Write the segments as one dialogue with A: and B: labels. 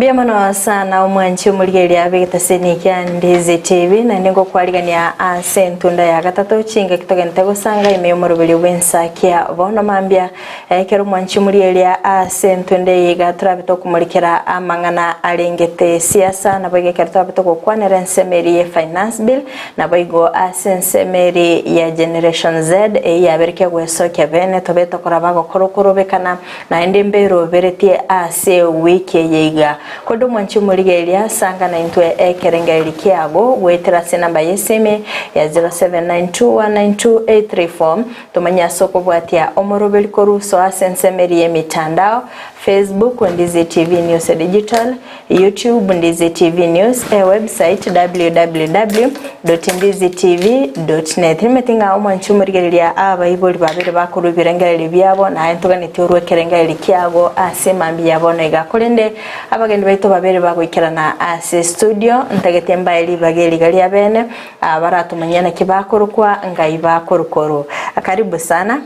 A: Mbuya mono sana omwanchi omorigereria abegete ase ekia Ndizi TV naende ngokwarigania ase entunda ya gatato chingaki togente gosanga ime y'omoroberio bw'ensakia bono mambia ekero omwanchi omorigereria ase entunda eye iga torabe tokomorikera amang'ana arengete siasa naboigo ekero torabe togokwanera ensemo eria ye finance bill Naboigo ase ensemo eria ya Generation Z eyio yaberekia gwesokia bene tobe tokora bagokora okorobekana, naende mberoberetie ase ewiki eye iga. Korende omwanchi omorigereria, sanga naintwe ekerengererio kiago goetera ase enamba y'esimi ya 0792192834 tomanye ase okobwatia omoroberi korwa uso ase ensemo eria y'emitandao, Facebook, Ndizi TV News Digital, YouTube, Ndizi TV News, e website www.ndizitv.net. Nimeti ng'a omwanchi omorigereria abaibori babere bakorwa ebirengererio biabo naye ntoganetie orwe ekerengererio kiago ase mambia ya bono iga. Korende abagendi baito babere bagoikerana ase studio ntagete mbae ribaga eriga ria bene baratomanyie naki bakorokwa ngai bakorukoru. Karibu sana.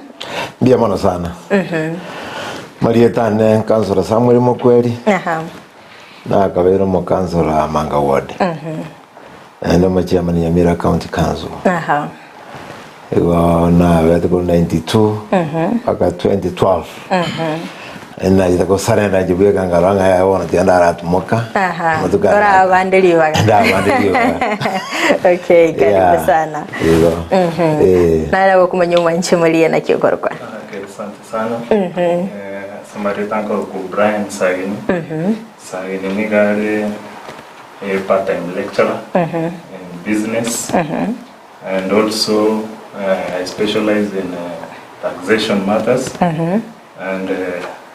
B: Mbuya mono sana. Marieta ane Councillor Samuel Mokweri, nakabeire omokansora Manga Ward, naende omochairman Nyamira County Council. Igo nabete korwa 92 mpaka 2012. Naende nachete gosurrender inche bweka nkarora ng'a yaya bono tiga ndaratumoka. Amatuko aya
A: Ora abande ribaga.
B: Ndabande ribaga.
A: Okay, karibu
B: Yeah,
A: sana.
B: Igo. Eh.
A: Nare gokumanya omwanchi omoria naki okorokwa.
C: Okay, asante sana. Eh, ase amarieta nkorokwa Brian Sagini. Sagini nigo are a part-time lecturer in business and also I specialize in taxation matters and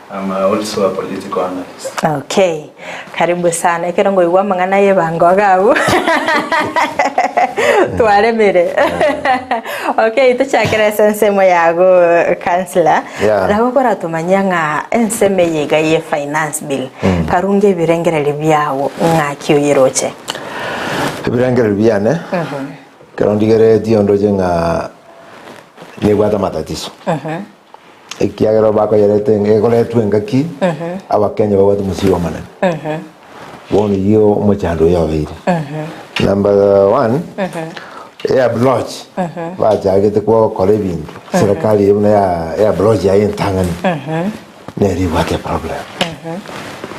C: I'm also a political analyst.
A: Okay, karibu sana. Ekero ngoigwa amang'ana y'ebango iga abwo twaremire. Okay, tochakere ase ensemo yago councillor.
B: Yeah.
A: Nabo koratomanyia ng'a ensemo eye iga ye finance bill karunge ebirengererio biago ng'aki oyeroche.
B: Ebirengererio biane ekero ndigereretie ondoche ng'a nebwate amatatizo. Ekiagera bakoyereta egoretwa engaki abakenya babwate omosigo omonene. Bono eyio omochando oyo obeire. Number one, Arab Lodge bachagete gokora ebinto, serikali eye buna ya Arab Lodge yaye entang'ani nere ebwate eproblem.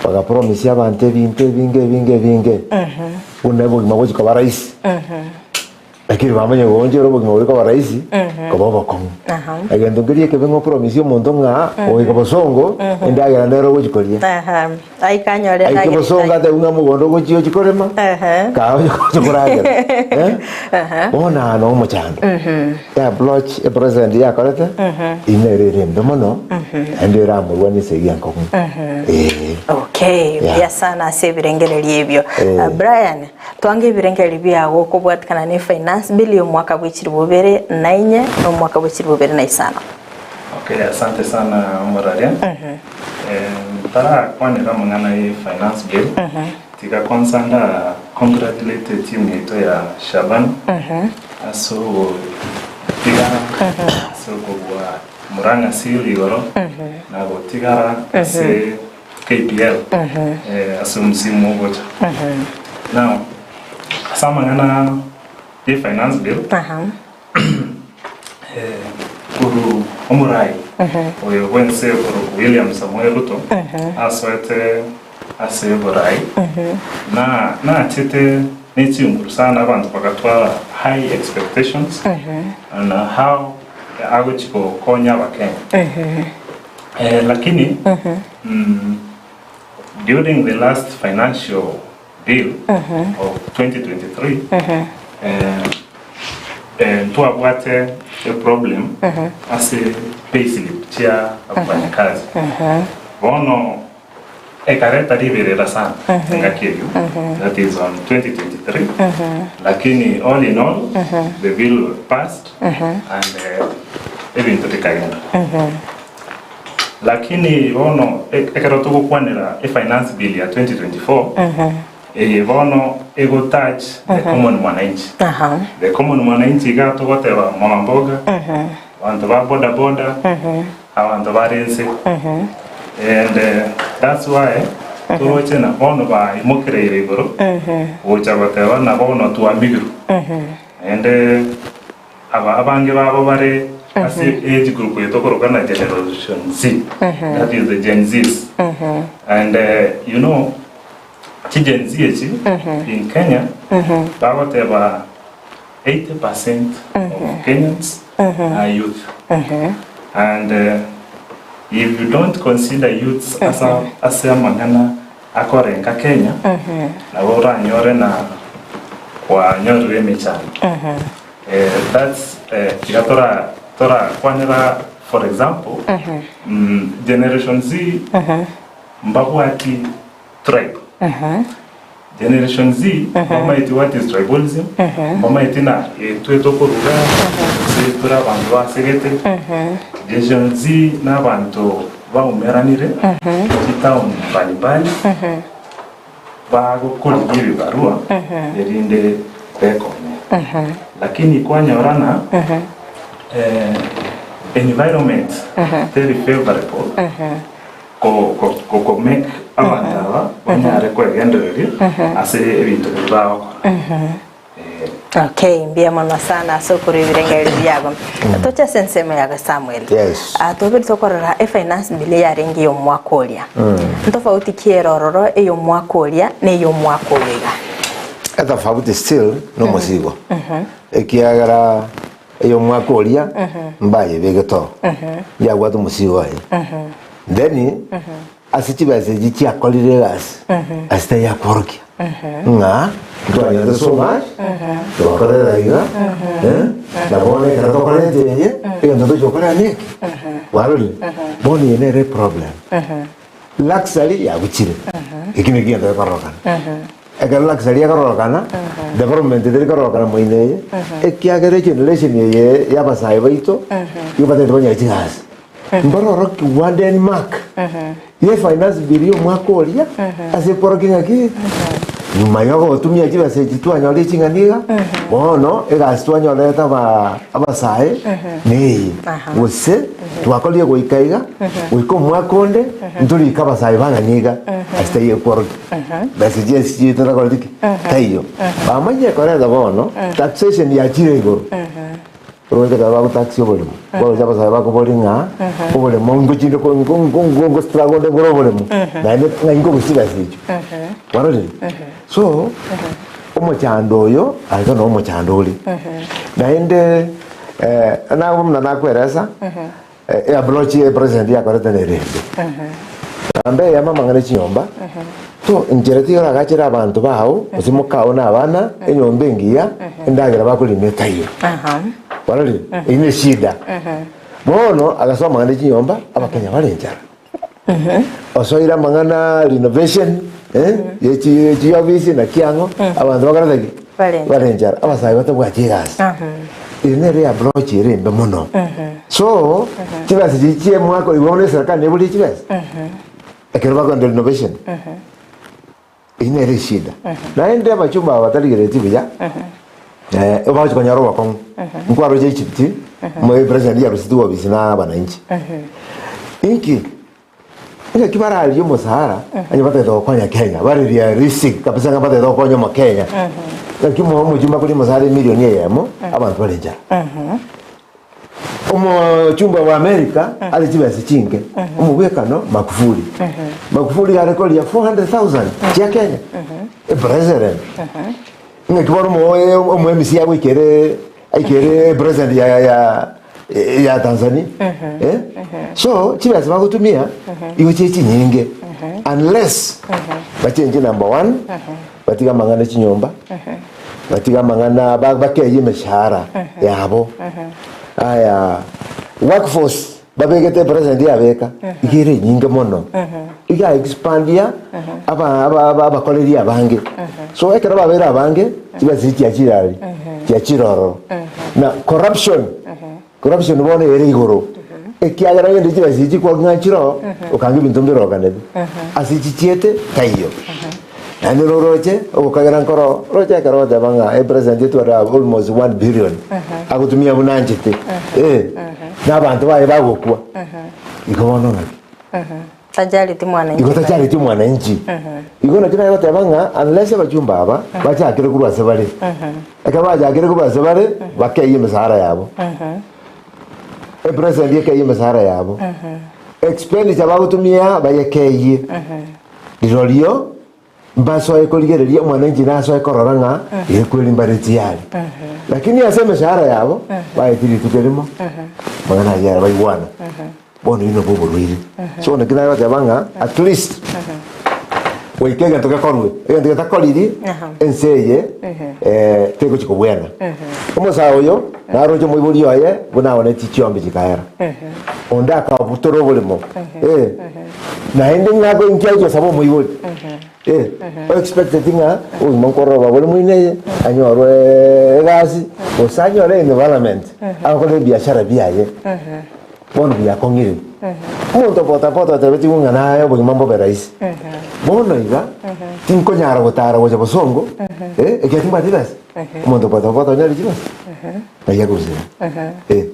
B: Bagapromisia abanto ebinto ebinge ebinge ebinge buna obogima bogochi koba rahisi. Lakini bamanye goonchora obogima boria koba rahisi, koba obokong'u.
A: Aha.
B: Egento nkeria ekebe ng'a opromise omonto ng'a goika bosongo, endagera nere ogochi koria.
A: Aha. Aike anyore
B: Aike
A: endagera
B: bosongo
A: etaiyo.
B: atebiwe ng'a mogondo ogochi ochi korema,
A: Ehe.
B: kae oche gocha koragera. Eh?
A: Aha.
B: Bono aa no omochando. Eapproach epresident yakorete, eye nere ere embe mono, naende eramorwanie ase eria enkong'u. Eeh.
A: Okay,
B: Yeah.
A: buya sana ase ebirengererio ebio.
B: Eh.
A: Ah, Brian, Twange ebirengererio biago okobwatikana ne Finance Bill y'omwaka bwe chilifu bibere na inye na omwaka bwe chilifu bibere na isano.
C: Okay, asante sana omoraria. Eh, ntarakwanera amang'ana ye finance bill, tiga kwanza nda congratulate team yaito ya Shabana ase ogotigara ase okobua Murang'a Seal igoro na gotigara ase KPL ase omsimu ogocha. Now, ase amang'ana ye finance bill, korwa omorai oyo bwense okorokwa William Samoei Ruto asoete ase oborai, na nachete ne chinguru sana abanto bagatwara high expectations on how agochi gokonya abakenya. Lakini during the last financial bill of 2023 ntwabwate a problem ase payslip chia abafanyakazi. Bono ekareta riberera sana engaki eyio that is on 2023 lakini all in all the bill passed and ebinto bikagenda. Lakini bono ekero togokwanera efinance bill ya 2024, eye bono ego touch the common mwananchi. The common mwananchi iga togoteba mama mboga, abanto ba boda boda, abanto bare nse. And that's why. Toroche na bono baimokereire igoro gocha goteba na bono twamigirwe. Naende aba abange babo bare ase age group eye tokoroka na Generation Z, that is the Gen Zs. And you know chi Gen Z echi in Kenya bagoteba 80% of Kenyans are youth. And if you don't consider youths ase ase amang'ana akorenga Kenya, nabo oranyore na kwanyorire emechando. That's iga tora torakwanera for example, Generation Z mbabwati tribe. Generation Z mbamaeti what is tribalism, mbamaeti na intwe tokoruga gose tore abanto basegete. Generation Z na abanto baumeranire chitown mbalimbali bagokorigia ebibarua erinde bekonye. Lakini kwanyora ng'a environment teri favourable ko make abanto aba banyare kwegendereria ase ebinto biria bagokora.
A: Okay, mbuya mono sana ase okorwa ebirengererio biago. Toche ase ensemo yago Samuel.
B: Yes.
A: Ah, twabire tokorora efinance bill yarenge ya omwaka oria. Ntofauti ki ere ororo eya omwaka oria na eya omwaka oyo iga?
B: Etofauti still nomosigo ekiagera Ey'omwaka oria mbayebegete oo, yabwate omosigo oye. Then ase chibesa echi chiakorire egasi, ase tari yakworokia ng'a ntwanyorete so much, twakorera iga, eh, na bono ekero tokorete eye, egento tochi gokora neke, kwarorire? Bono eye nere eproblem. Luxury yabuchire, eki nekio egento gekororokana. Ekero luxury ekororokana, development teri kororokana moino eye, ekiagera egeneration eye ya abasae baito, igo batagete banyore chigasi. Mbororokigwa Denmark, ye finance bill ya omwaka oria, ase ekworokia ng'aki, nyuma ya ogotumia chibesa echi twanyorire ching'ana iga, bono egasi twanyorete aba abasae neye, gose twakorire goika iga, goika omwaka onde, ntorike abasae bang'ana iga, ase taiyo ekworokia. Besa chiaye chiaito takoreti ki? Taiyo. Bamanyire koreta bono, taxation yachire igoro. Oroche ekero bagotaxia oboremo, baroche abasae bakoboria ng'a oboremo ngochinde ko- ngo- ngo- ngo- ngo struggle nde ngore oboremo, naende ng'ai nkorusia chibesa echio. Kwarorire? So, omochando oyo, aiga no omochando ore. Naende nago buna nakweresa, Eapproach ye president yakorete nere embe. Namba eyemo amang'ana echinyomba, to enchera tiga oragachere abanto bao gose mokao na abana enyomba engiya endagera bakorima etaiyo. Kwarorire? Eyio ne eshida. Bono agasoa amang'ana echinyomba abakenya bare enchara. Osoire amang'ana renovation eh, ye chi chiofisi naki ang'o abanto bakorete ki?
A: Bare enchara.
B: Bare enchara. Abasae batabwati egasi. Eye nere eapproach ere embe mono. So, chibesa chiria chia omwaka oyo bono eserekari neborie chibesa, ekero bakoenda renovation, eyio nere eshida. Naende abachumba aba batarigereti buya, bagochi konyora obokong'u, nkwaroche Egypt, omo president yarusetigwe ofisi na abananchi. Inki? Ng'aki bararie omosara onye batagete gokonya Kenya, bare realistic kabisa ng'a batagete gokonya omokenya. Ng'aki omo omochumba akoria omosara emilioni eyemo, abanto bare enchara. Omochumba bwa America are chibesa chinke, omobwekano Magufuli. Magufuli iga are koria 400,000 chia Kenya, epresident. Ng'aki bono omo omo MC agoikere aikere president ya ya ya Tanzania eh? So chibesa bagotumia igo chire chinyinge unless bachenche number one batige amang'ana chinyomba batige amang'ana ba- bakeyie emeshahara yabo aya workforce Babegete epresent yabeka iga ere enyinge mono iga expandia aba aba aba abakoreri abange so ekero babeire abange chibesa echi chiachire are chiachire ororo na corruption corruption bono ere igoro ekiagera rende chibesa echi chikwa ng'a nchire oo okanga ebinto mbirokanete ase chichiete taiyo. Naende noroche ogokagera nkoro oroche ekero ogoteba ng'a epresident etware almost 1 billion agotumia buna anchete eh, na abanto baye bagokwa igo bono ng'aki.
A: Tajareti mwananchi.
B: Igo tajareti omwananchi. Igo naki naye goteba ng'a unless abachumba aba bachakire korwa ase bare, ekero bachakire korwa ase bare, bakeyie emesahara yabo. Epresident ekeyie emesahara yabo. Expenditure bagotumia bayekeyie. Rirorio mbasoe korigereria omwananchi nasoe korora ng'a ere kweri mbare tiyari. Lakini ase emeshahara yabo baetie rituko erimo, amang'ana ayio aya baigwana. Bono inwe nabwo oborwaire. So naki nagoteba ng'a at least goika egento gekorwe, egento getakoriri ense eye eh, tegochi kobwena. Omosae oyo naroche omoibori oye buna aoneti chiombe chikaera. Onde akabutora oboremo eh, naende ng'a inki agochi gosaba omoibori eh, o expected ng'a obogima nkororoba bore moino eye anyorwe egasi gose anyore environment agokora ebiashara biaye. Bono biakong'ire. Omonto bodaboda otebetigwe ng'a naye obogima mbobe rahisi. Bono iga, tinkonyara gotara gocha bosongo, eh, ekiagera timbwati chibesa. Omonto bodaboda onyore chibesa? Ng'ai akorusera? Eh,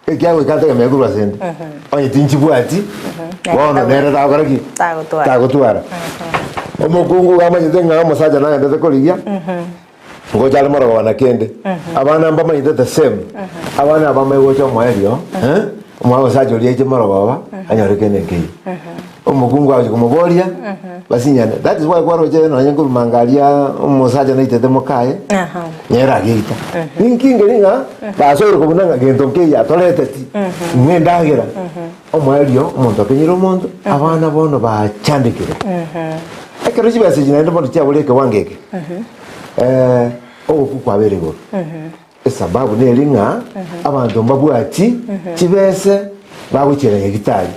B: ekiagera goika ategemee korwa ase inde. Onye tinchibwati, bono nere tagokora ki?
A: Tagotwara.
B: Tagotwara. Omokungu iga amanyete ng'a omosacha nagendete korigia, Ngocha are morogobana na kende. Abana mbamanyete the same. Abana aba bamanye gocha omoerio, eh, omwana omosacha oria aiche morogoba, anyore kende nkeiyo. Omokungu agochia komoboria, basinyane. That is why kwaroche nonye nkorumanga aria omosacha naitete mokaye,
A: Aha.
B: nere ageita. Ninki nkeri ng'a basoire kobuna ng'a gento nkeiyo atoreteti, ng'a endagera. Omoerio omonto akenyire omonto, abana bono bachandekire. Ekero chibesa echi naende bono chiabora ekewango eke, ogokwa kwabeire igoro. Esababu neri ng'a abanto mbabwati chibese bagochiera nyagitari.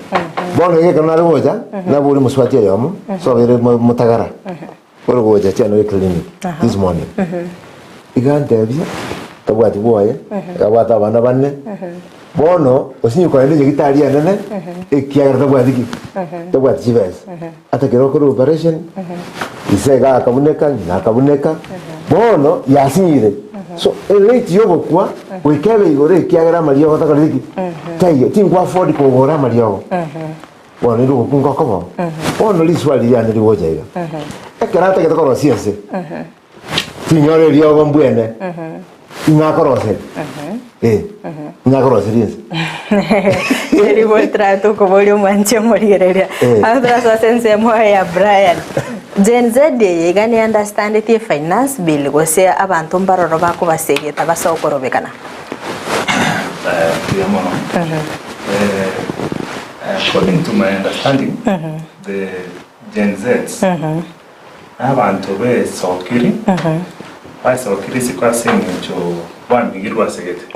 B: Bono iga ekero nare gocha, nabori mosubati oyomo, sobeire motagara, ore gocha chiano eclinic this morning. Iga antebia, tabwati bwoye, abwate abana bane, bono osinye kogenda nyagitari enene, ekiagera tabwati ki? Tabwati chibesa. Ata ekero okorwa operation, ise iga akabuneka, ng'ina akabuneka, bono yasinyire. So erate ya ogokwa goika ebe igoro ekiagera amariogo takoreti ki? Taiyo, tinku afford kogora amariogo. Bono rende ogokwa ngokoba. Bono riswali riane rigocha iga, ekero atagete korosia ense, tinyora eriogo mbwene, ing'o akoroseria? Eh, ing'o akoroseria ense?
A: Eribo tara tokoboria omwanchi omorigereria.
B: Eh.
A: Abo tarasoa ase ensemo ya Brian. Gen Z eye iga ne understandetie finance bill gose abanto mbaroro bakobasegeta base okorobekana.
C: Eh, mbuya mono. Eh, according to my understanding, the Gen Zs Nabanto besokiri, basokire isiko ase engencho bamigirwe ase gete.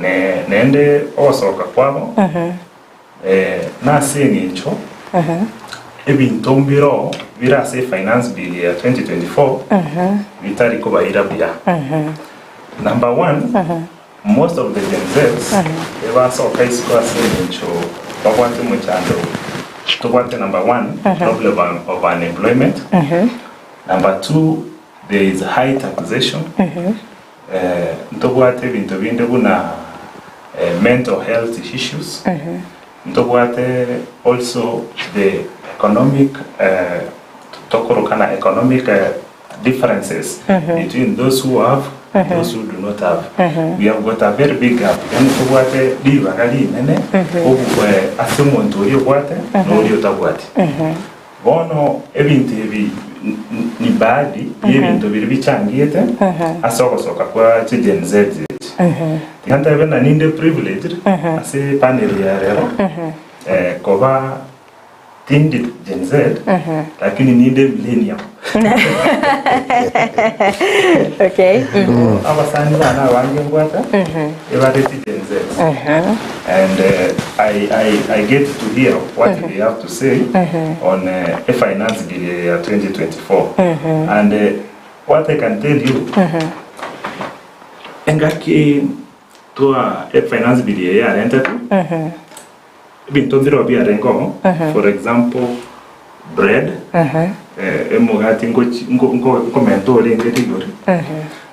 C: Ne naende ogosoka kwabo nase engencho ebinto mbiroo bire ase efinance bill ya 2024 bitari kobaira buya. Number one, most of the Gen Zs ebasoka isiko ase engencho babwate omochando tobwate number one, problem of unemployment, number two, there is high taxation, ntobwate ebinto binde buna mental health issues, ntobwate also the economic tokorokana economic differences between those who have and those who do not have. We have got a very big gap. Yani tobwate ribaga rinene obu- eh, ase omonto oria obwate na oria otabwati. Bono ebinto ebi n- n- ni baadhi y'ebinto biria bichangiete ase ogosoka kwa chi Gen Z echi. Tiga ntebe ng'a ninde privileged ase panel ya rero eh, koba Tindi Gen Z, lakini ninde millennium.
A: Okay.
C: Abasani bane abange mbwate ebare chi Gen Z. And I, I, I get to hear what they have to say on a finance bill ya 2024. And what I can tell you, engaki twa e finance bill eye yarentetwe, Ebinto mbireo biarenge oo, for example, bread, emogati ngochi nko nko nkomenta orenge rigori,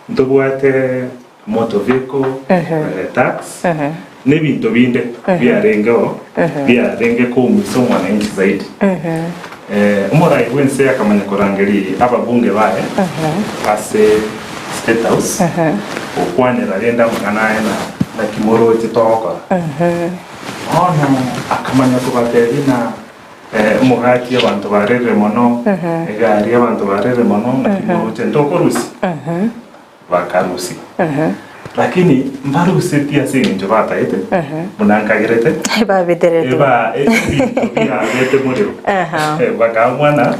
C: ntobwate motor vehicle tax, Nebinto binde biarengeo biarenge koumisa omwananchi zaidi. Omorai bw'ense akamanya korangeria ababunge baye ase State House gokwanera rende amang'ana aye na naki moroche togokora. Bono akamanya kobatebia ng'a omogati abanto barerire mono, egari abanto barerire mono, naki moroche ntokorusia? Bakarusia. Lakini mbarusetie ase engencho bataete, buna nkagerete,
A: Babiteretwe.
C: eba ebinto biabete morero. Bakaamua ng'a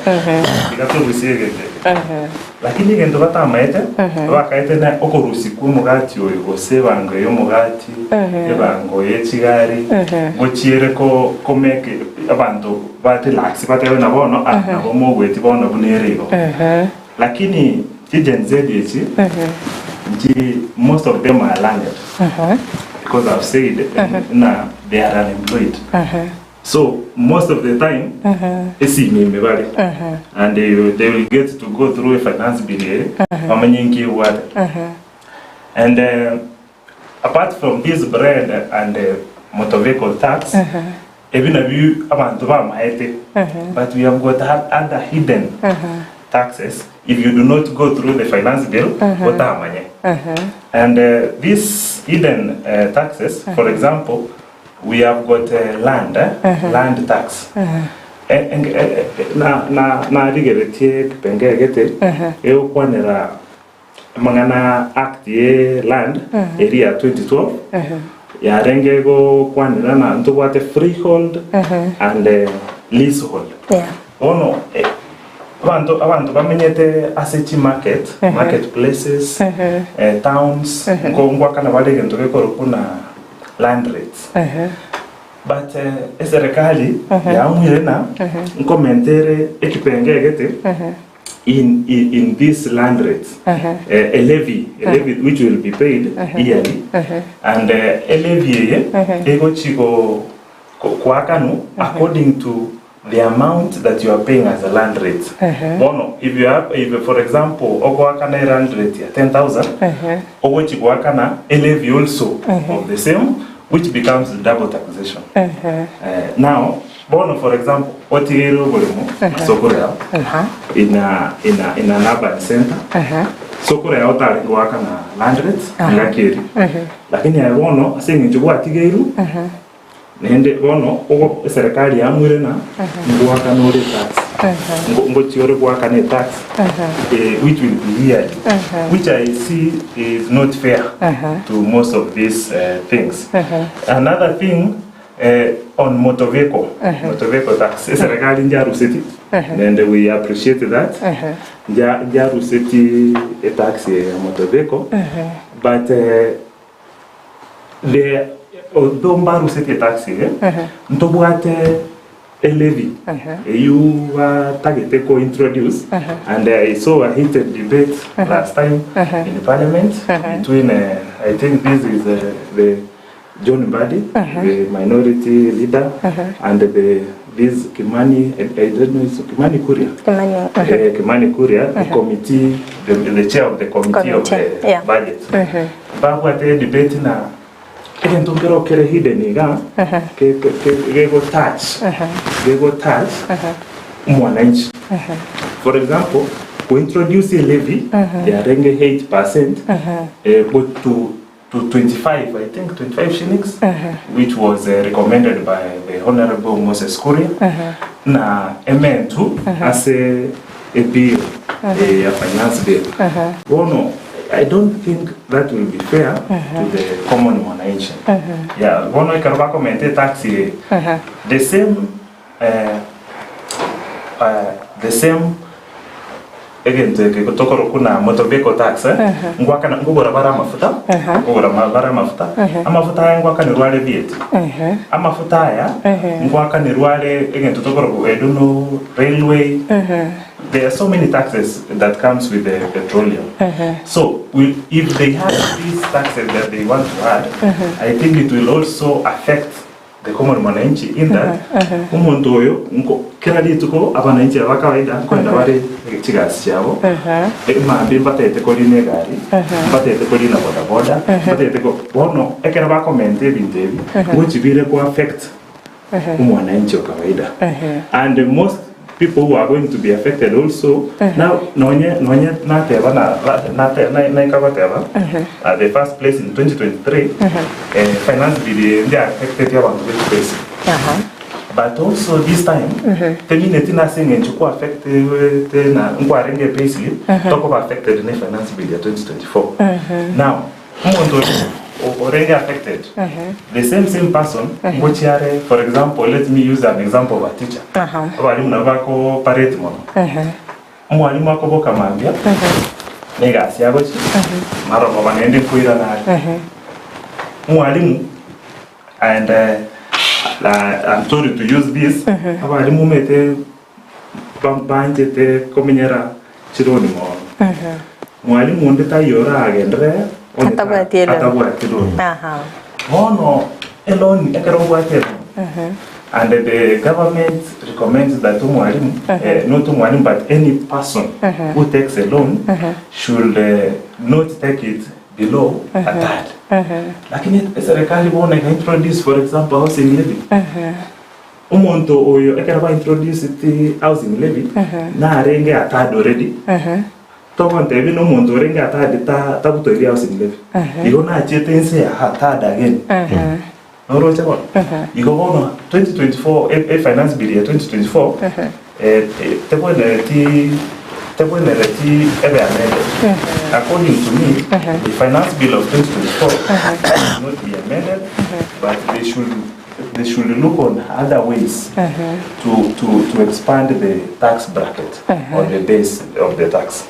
C: tiga torusie egento eke. Lakini egento batamaete, bakaete na okorusia kw'omogati oyo gose ebango y'omogati, ebango ye chigari, gochiere ko komeke abanto ba relax batebe ng'a bono ah nabo mogweti bono buna ere igo. Lakini chi Gen Z echi nchi most of them are learned because I've said ng'a they are unemployed so most of the time esimi ime bare and they will, they will get to go through a finance bill ere bamanye nki ebwate and apart from this bread and motor vehicle tax Ebi nabio abanto bamaete, but we have got other hidden taxes if you do not go through the finance bill otamanye. And this hidden taxes, for example, we have got land, land tax. Na na narigeretie ekepengee gete egokwanera Amang'ana Act ye Land eria ya 2012 yarenge gokwanera ng'a ntobwate freehold and leasehold. Bono abanto abanto bamenyete ase chimarket, market places, towns, nko ngoakana bare egento gekorokwa buna land rates. But eserekari yaamuire ng'a nkomenta ere ekipengee gete. in, in, in this land rates a levy, a levy which will be paid yearly and a levy eye egochi go ko- koakanwa according to the amount that you are paying as a land rate. Bono if you have, if for example ogoakana e land rate ya 10,000 ogochi goakana a levy also of the same which becomes double taxation. Now Bono for example, otigeire oboremo ase okorea in a, in a, in an urban center, ase okorea otarenge goakana land rates engaki eria. Lakini aye bono ase eng'encho gwatigeirwe, naende bono ogo eserekari yamuire ng'a ngoakana ore etax, ngo ngochia ore goakana etax which will be yearly, which I see is not fair to most of these things. Another thing, On motor vehicle, motor vehicle tax, eserekari njaruseti naende we appreciate that, nja njaruseti etax eye ya motor vehicle, but the although mbaruseti etax eye, ntobwate a levy eywo batagete ko introduce and I saw a heated debate last time in parliament between I think this is the John Mbadi, the minority leader, and the this Kimani, I don't know, it's Kimani Kuria.
A: Kimani,
C: Kimani Kuria, the committee, the chair of the committee of
A: Committee,
C: the budget. Babwate debate na egento nkero kere hidden iga gego touch gego touch omwananchi. For example, ku introduce a levy yarenge 8% go to to 25, I think 25 shillings, which was recommended by the Honorable Moses Kuria, na ementu ase a bill, a finance bill. Bono, I don't think that will be fair to the common mwananchi. Yeah, bono ekero bakomenta etax eye, the same the same egento eke tokorokwa buna motor vehicle tax ngwakana nkogora bare amafuta nkogora bare amafuta amafuta aya ngwakanerwa are VAT amafuta aya ngwakanerwa are egento tokorokwa I don't know railway there are so many taxes that comes with the petroleum so will if they have these taxes that they want to add I think it will also affect. The common mwananchi in that omonto oyo nko kera rituko abananchi aba kawaida nkoenda bare chigasi chiabo emambia mbatagete korina egari mbatagete korina bodaboda mbatagete ko bono ekero bakomenta ebinto ebi ngochi bire ko affect omwananchi o kawaida and most people who are going to be affected also now nonye nonye nateba na nate na naika goteba uh, the first place in 2023 eh, finance bill ndi affected abantu be space
A: Aha.
C: but also this time temineti nase eng'encho kwa affect te na nkwarenge payslip tokoba affected ne finance bill ya 2024 now Omonto oria orenge affected, the same same person ngochia are, for example, let me use an example of a teacher. Abalimu nabo bako operate mono. Omwalimu akoboka mambia, na egasi agochia, marogoba naende nkoirana are. Omwalimu and I'm sorry to use this, abalimu omanyete banchete komenyera chironi mono. Mwalimu onde taiyo oragenderere onye ta-
A: Atabwati eloni.
C: atabwati eloni.
A: Aha.
C: Bono eloni ekero obwate eloni and the government recommends that omwalimu eh, not omwalimu but any person who takes a loan should eh, not take it below a third. Lakini eserikali bono eka introduce for example housing levy Omonto oyo ekero ba introduced housing levy narenge a third already togontebia na omonto orenge a third ta tabutoiri housing levy igo nachiete inse ya a third again noroche bono igo bono 2024 e, e finance bill ya 2024 eh, eh, tebwenereti tebwenereti ebe amended according to me the finance bill of 2024 should not be amended but they should They should look on other ways to, to, to expand the tax bracket or the base of the tax.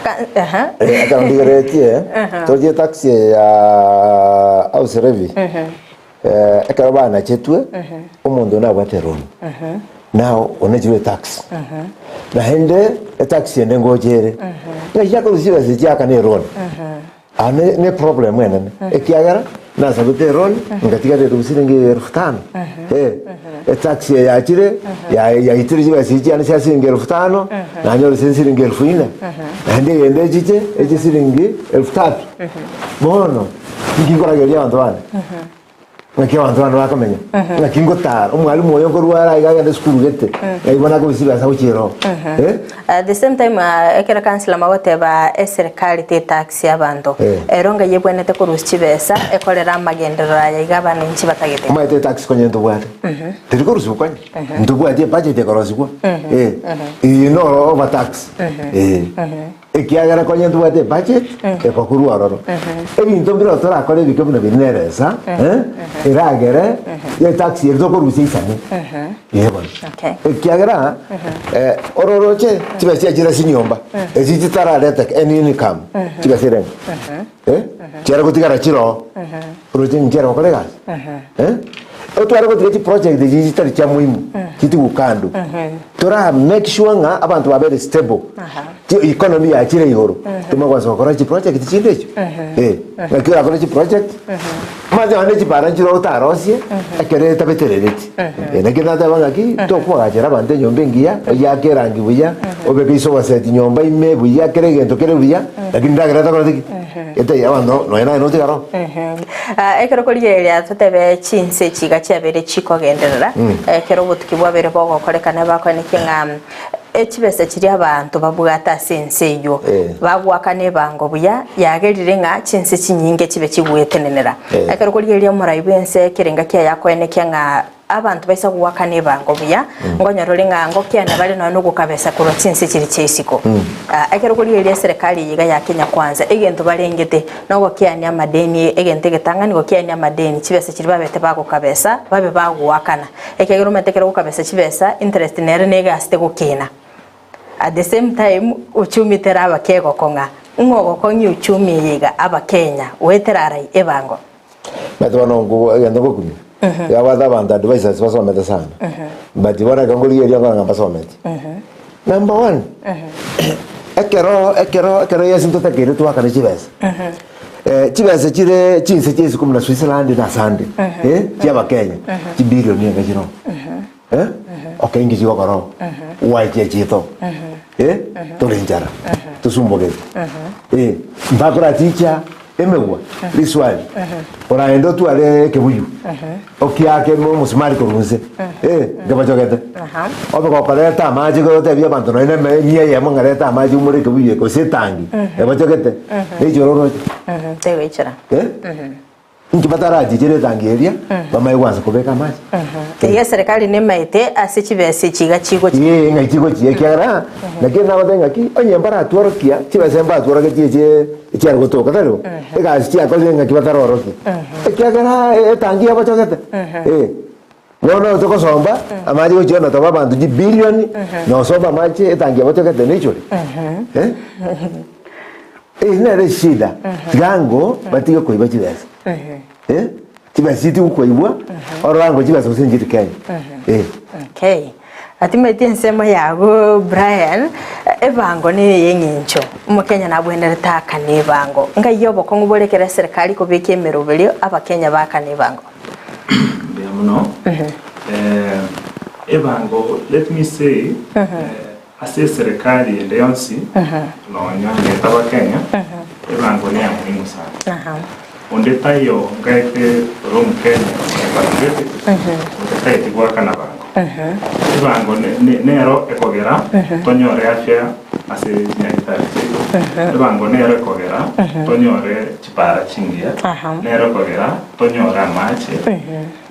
A: Ka- aha.
B: Eh, ekero ndigeretie torie tax eye ya house levy eh, ekero banachetwe omonto nabwate loan now onechirwe etax naende etax ende ngocha ere ng'ai chiakorusia chibesa echi chiakana eloan Aa ne ne problem enene ekiagera nasabete eloan ngatiga rero siringi elfu tano eh etaxi eye yachire ya yaitire chibesa echi chiane chia siringi elfu tano nanyora ase siringi elfu ine naende egende echiche eche siringi elfu tatu bono ninki nkoragereria abanto bane. Ng'aki abanto bande bakomenya, ng'aki ngotara, omwalimu oyo nkorwara iga agende esukuru gete, ng'ai bono akobisa chibesa gochia ero. Eh?
A: At the same time ah, ekero councillor magoteba eserikali tetax abanto
B: Eh.
A: ero ngai ebwenerete korusia chibesa ekorere amagenderero aya iga abananchi batagete
B: Omanyete etax konya ntobwate teri korusiwa konya ntobwati ebudget ekorosigwa eh eye noro overtax eh Ekiagera konya ntobwate ebudget ekokorwa ororo. Ebinto mbire torakore ebike buna biria nere esa, eh, eragere etax eri tokorusia isane. Ee bono.
A: Okay.
B: Ekiagera eh, ororoche chibesa chiachire ase chinyomba, echi chitarareta any income, chibesa erenge. Eh, chiare gotigara chire oo, oroche nchiare gokora egasi. Eh, otware gotiga chiproject echi chitari chia muhimu, chitigwe kando. Tora make sure ng'a abanto babere stable. Chi economy yachire igoro, tomanye kwansa gokora chiproject chinde echio. Eh, naki orakore chiproject, omanyete nonye ne chipara nchire otarosie, ekero etabeterereti. Eh, naki nateba ng'aki, tokoagachera abanto enyomba engiya, oyeake erangi buya, obeke ase oboseti nyomba ime buya, kera egento kere buya, lakini ndagera etakoreti ki? Etaiyo abanto nonye naye notigare oo.
A: Ah, ekero korigereria totebe chinse echi iga chiabeire chikogenderera, ekero obotuki bwabeire bogokorekana bakoenekia ng'a Echibesa chiria abanto babwate ase ense eyio
B: Eh.
A: bagoakana ebango buya, yagerire ng'a chinse chinyinge chibe chigwetenenera.
B: Eh.
A: Ekero korigereria omorai bw'ense ekerenga kiaye akoenekia ng'a abanto baisa goakana ebango buya, nkonyora ore ng'a ngokiana bare nonya nogokabesa korwa chinse chiria chia isiko. Ah, ekero korigereria eserekari eye iga ya Kenya Kwanza, egento barengete nogokiania amadeni, egento egetang'ani gokiania amadeni, chibesa chiria babete bagokabesa, babe bagoakana. Ekiagera omanyete ekero ogokabesa chibesa, interest nere negasete gokina. At the same time, uchumi teraba kegokong'a. Ng'o ogokong'ia uchumi eye iga? Abakenya, goetera arai ebango.
B: Omanyete bono nko egento ngokumia, yabwate abanto advisors basomete sana, but bono ekero nkorigereria nkonyora ng'a mbasometi. Number one, ekero ekero ekero Yeso ntotakeire twakane chibesa. Eh, chibesa chire chinse chia isiko buna Switzerland na asande eh, chi'abakenya chibilioni enga chiroo eh, okay inki chigokora oo gwachia chito eh, tore nchara tosumbogete eh, mbakoraticha emegwa riswali oraende otware ekebuyu okiake omosumari korwa inse eh, nkebachogete obe gokoreta amache gotebia abanto nonye na eme emia eyemo ng'a reta amache umore ekebuyu eke gose etangi ebachogete neichore oroche
A: Tegoichora.
B: eh? Inki batarachiche etangi eria bamanye gwansa kobeka amache
A: Iga eserekari nemaete ase chibesa echi iga chigochia.
B: Ee, ng'ai chigochia ekiagera naki nagotebia ng'aki onye mbaratworokia chibesa mbatworoketie echi echiare gotoka tari bo egasi chiakorire ng'aki batarorokia ekiagera etangi yabachogete eh. Bono togosomba amache gochia onatoba abanto chibilioni na osomba amache etangi yabachogete neichore eh. Eye nere eshida tiga ango batige koiba chibesa eh. Chibesa chitige koibwa orore ango chibesa gose nchiri Kenya eh.
A: Okay. Atimeti ensemo yago Brian, ebango neye y'eng'encho. Omokenya nabwenerete akane ebango. Ngai obokong'u bore ekero eserikari ekobeka emeroberio abakenya bakane ebango.
C: Mbuya mono. Eh, ebango let me say eh, ase eserikari ende yonsi nonya ngetaba Kenya ebango ne ya muhimu sana. Onde taiyo ngaete ore omokenya ore patriotic otataeti goakana bango. Ebango ne- ne- nero ekogera tonyore afya ase chinyagitari chiaito. Ebango nero ekogera tonyore chipara chingiya, nero ekogera tonyore amache.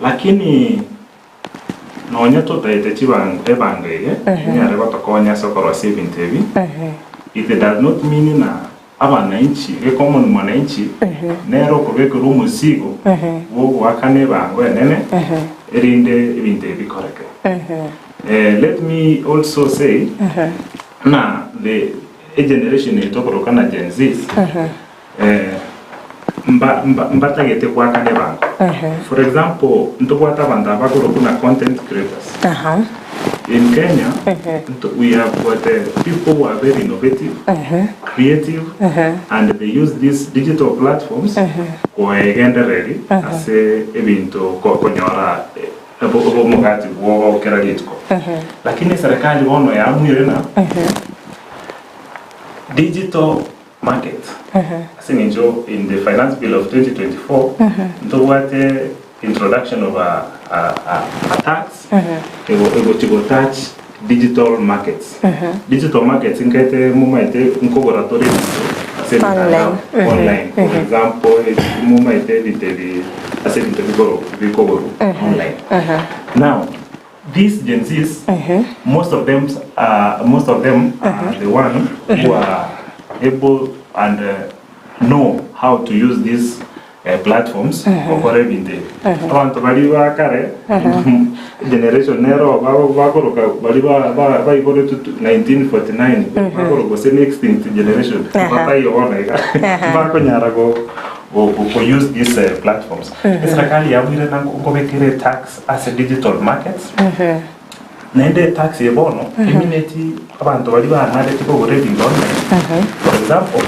C: Lakini Nonya totaete chibango ebango eye enyare gotokonya ase okorosia ebinto ebi, it does not mean ng'a abananchi, the common mwananchi nere okobekerwa omosigo bw'ogoakana ebango enene erinde ebinto ebi bikoreke. Let me also say ng'a the egeneration eye tokoroka ng'a Gen Zs, Mba, mba, mbatagete goakana ebango. For example, ntobwate abanto aba bakorokwa buna content creators.
A: Aha.
C: In Kenya, nto, we have got uh, people who are very innovative, creative, and they use these digital platforms koegendereri ase ebinto ko- konyora eh, obo- obo- omogati bwogo kera rituko. Lakini eserekari bono yaamuire ng'a digital market ase eng'encho in the finance bill of 2024 ntobwate introduction of a, a, a, a tax ego egochi go touch digital markets digital markets nkaete momaete nkogora tore ebinto ase emitandao
A: Online.
C: online for example eh, momaete ebinto ebi ase ebinto bikoro bikogorwa online now These Gen Zs, most of them are, most of them are the one who are able and uh, know how to use these uh, platforms gokora ebinto ebi. Abanto baria ba kare generation nero ba- bakoroka baria ba- ba- baiboretwe tu- 1949 bakoroka gose ne extinct generation bataiyo bono iga bakonyara go go, go, go use these uh, platforms. Eserikali yabuire na nkobekere tax ase digital markets, naende etax eye bono emineti abanto baria banarete kogora ebinto online. For example,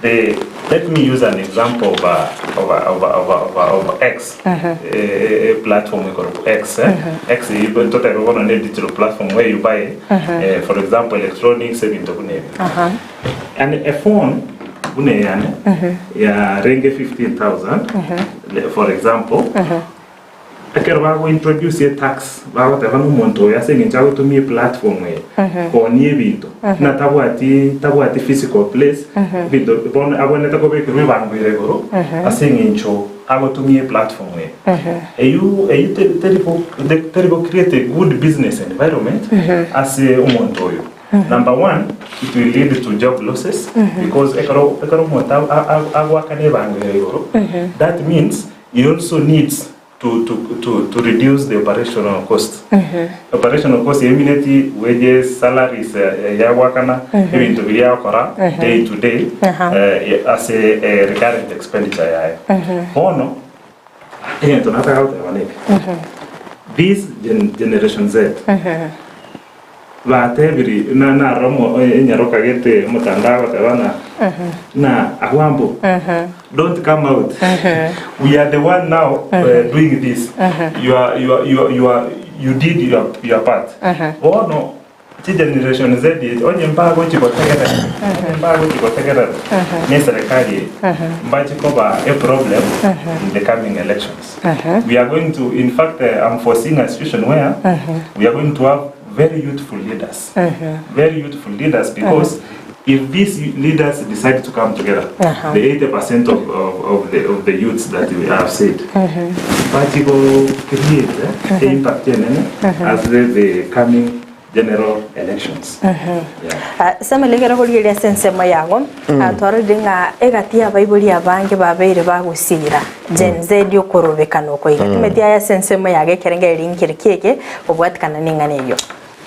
C: the let me use an example of a, of a, of a, of a, of a, of X, eh, eh, platform ekorokwa X, eh. X eyio totebe bono ne digital platform where you buy, eh, for example, electronics ebinto buna ebi. And a phone buna eyane yarenge 15,000 for example, Ekero bago introduce etax bagoteba ng'a omonto oyo ase eng'encho agotumia eplatform eye koonia ebinto buna tabwati tabwati physical place ebinto bono abwenerete kobekerwa ebango ere igoro ase eng'encho agotumia eplatform eye. Eywo eywo teri teri go teri go create a good business environment ase omonto oyo. Number one, it will lead to job losses because ekero ekero omonto agoakana ebango ere igoro that means He also needs to to to to reduce the operational cost. Operational cost emineti wages, salaries eh, ya goakana ebinto biria agokora day to day eh, ase eh, recurrent expenditure yaye. Bono egento nataka goteba neke this gen generation Z. Batebiri, na narora omo enyaroka gete omotandao agoteba ng'a ng'a Agwambo, don't come out, we are the one now doing this, you are, you are, you are, you are, you did your, your part. Bono chigeneration Z echi onye mbagochi gotegerera, onye mbagochi gotegerera na eserekari eye, mbache koba a problem in the coming elections. We are going to, in fact, I'm foreseeing a situation where we are going to have very youthful leaders very youthful leaders because if these leaders decide to come together the 80% of, of, of, the, of the youths that we have said bachi go create eh, impact enene as the, the coming general elections yeah.
A: Ah, Samuel ekero okorigereria ase ensemo yago ah, twarorire ng'a egati y'abaibori abange babeire bagosira Gen Z okorobekana oko iga. Timeti aye ase ensemo yago ekerengererio nkere ki eke obwatikana neng'ana eyio.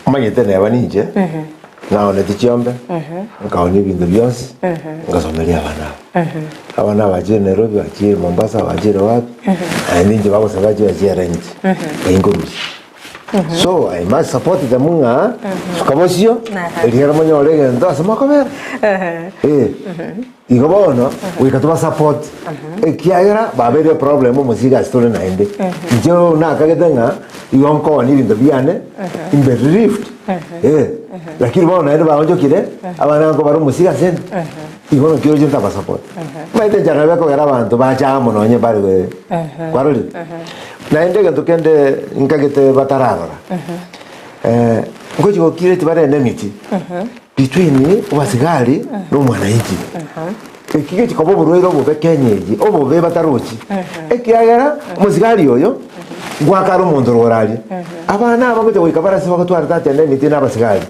B: Omanyete neba ninche, naoneti chiombe, nkaonia ebinto bionsi, ngasomeria abana aba. Abana aba bachire Nairobi, bachire Mombasa, bachire wapi, naende inche bagosaba chibesa chia rent, ngai nkorusia. So I must support them ng'a suka bosio, eriere monyore egento ase mokobera. Eh. Igo bono goika tobasupport ekiagera babeire eproblem omosigo ase tore naende. Inche nakagete ng'a igo nkooni ebinto biane imbe relieved eh, lakini bono naende baonchokire abana nkobara omosigo ase inde igo naki oroche ntabasupport. Omanyete enchara nabo ekogera abanto bacha amo nonye bare kwarorire? Naende egento kende nkagete batararora ngochi gokira tibare enmity. Between obasigari na omwananchi. Eki gechikoba oborwaire obobe Kenya eye, obobe batarochi. Ekiagera omosigari oyo ngoaka are omonto rogoro aria. Abana aba ngocha goika bare ase bagotwara tata ende emiti na abasigari.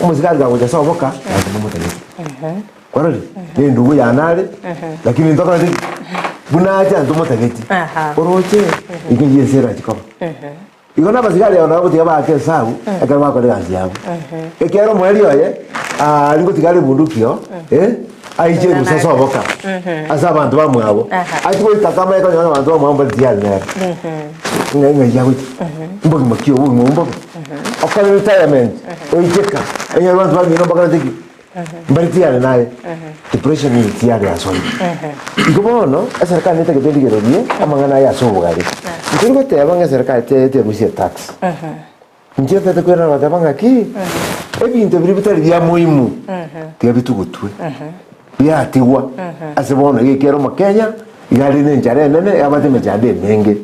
B: Omosigari kagocha ase oboka, lazima omotagete. Kwarorire? Na endugu yane are, lakini ntokorete ki? Buna acha ntomotageti. Oroche, ekio eyio ense erachi koba. Igo nabasigari aba nabo gotiga baake esabu ekero bakora egasi yabo. Ekiagera omoerio oye aria gotiga are ebunduki oo, eh, aiche erusa ase oboka ase abanto bamwabo. Achie goika kama ekonyora ng'a abanto bamwabo mbari tiyari nere. Ng'a ng'ai agochia? Mbogima ki obwo obogima obwo mbobe? Okore retirement, oike ka, onyore abanto bamino mbakorete ki? Mbari tiyari naye. Depression eye tiyari ase oye. Igo bono, eserikali netagete erigererie amang'ana aya ase obogare. Ntori goteba ng'a eserikali terusie etax. Inche ntete koirana goteba ng'aki, ebinto biria bitari bia muhimu, tiga bitugutwe, biatigwa ase bono iga ekiagera omokenya iga are na enchara enene yabwate emechando emenge.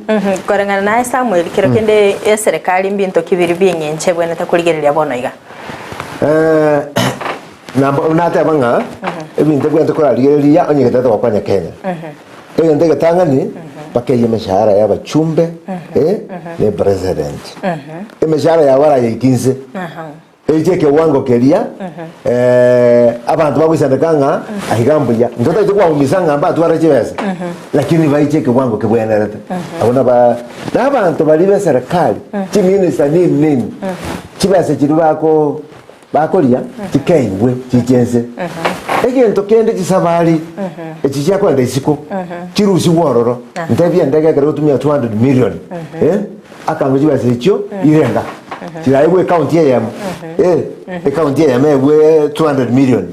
A: Koreng'ana naye Samuel, kero kende eserekari mbinto ki biria bi'eng'encho ebwenerete korigereria bono iga?
B: Nabo nateba ng'a ebinto ebwenerete korarigereria onye getete gokonya Kenya. Egento egetang'ani, bakeyie emeshahara ya abachumbe na epresident. Emeshahara yabo barayeike inse, eiche ekewango keria abanto bagoisaneka ng'a aiga mbuya. Ntotagete kobaumisa ng'a mbatware chibesa, lakini baiche ekewango kebwenerete. Abwo naba na abanto baria ba eserekari, chiminister nini nini, chibesa chiria bako bakoria chikeigwe chiche ense. Egento kende chisabari echi chiakorenta isiko chirusigwe ororo. Ntebie endege ekero egotumia 200 million eh, akango chibesa echio irenga chiraegwe ecounty eyemo eh, ecounty eyemo egwe 200 million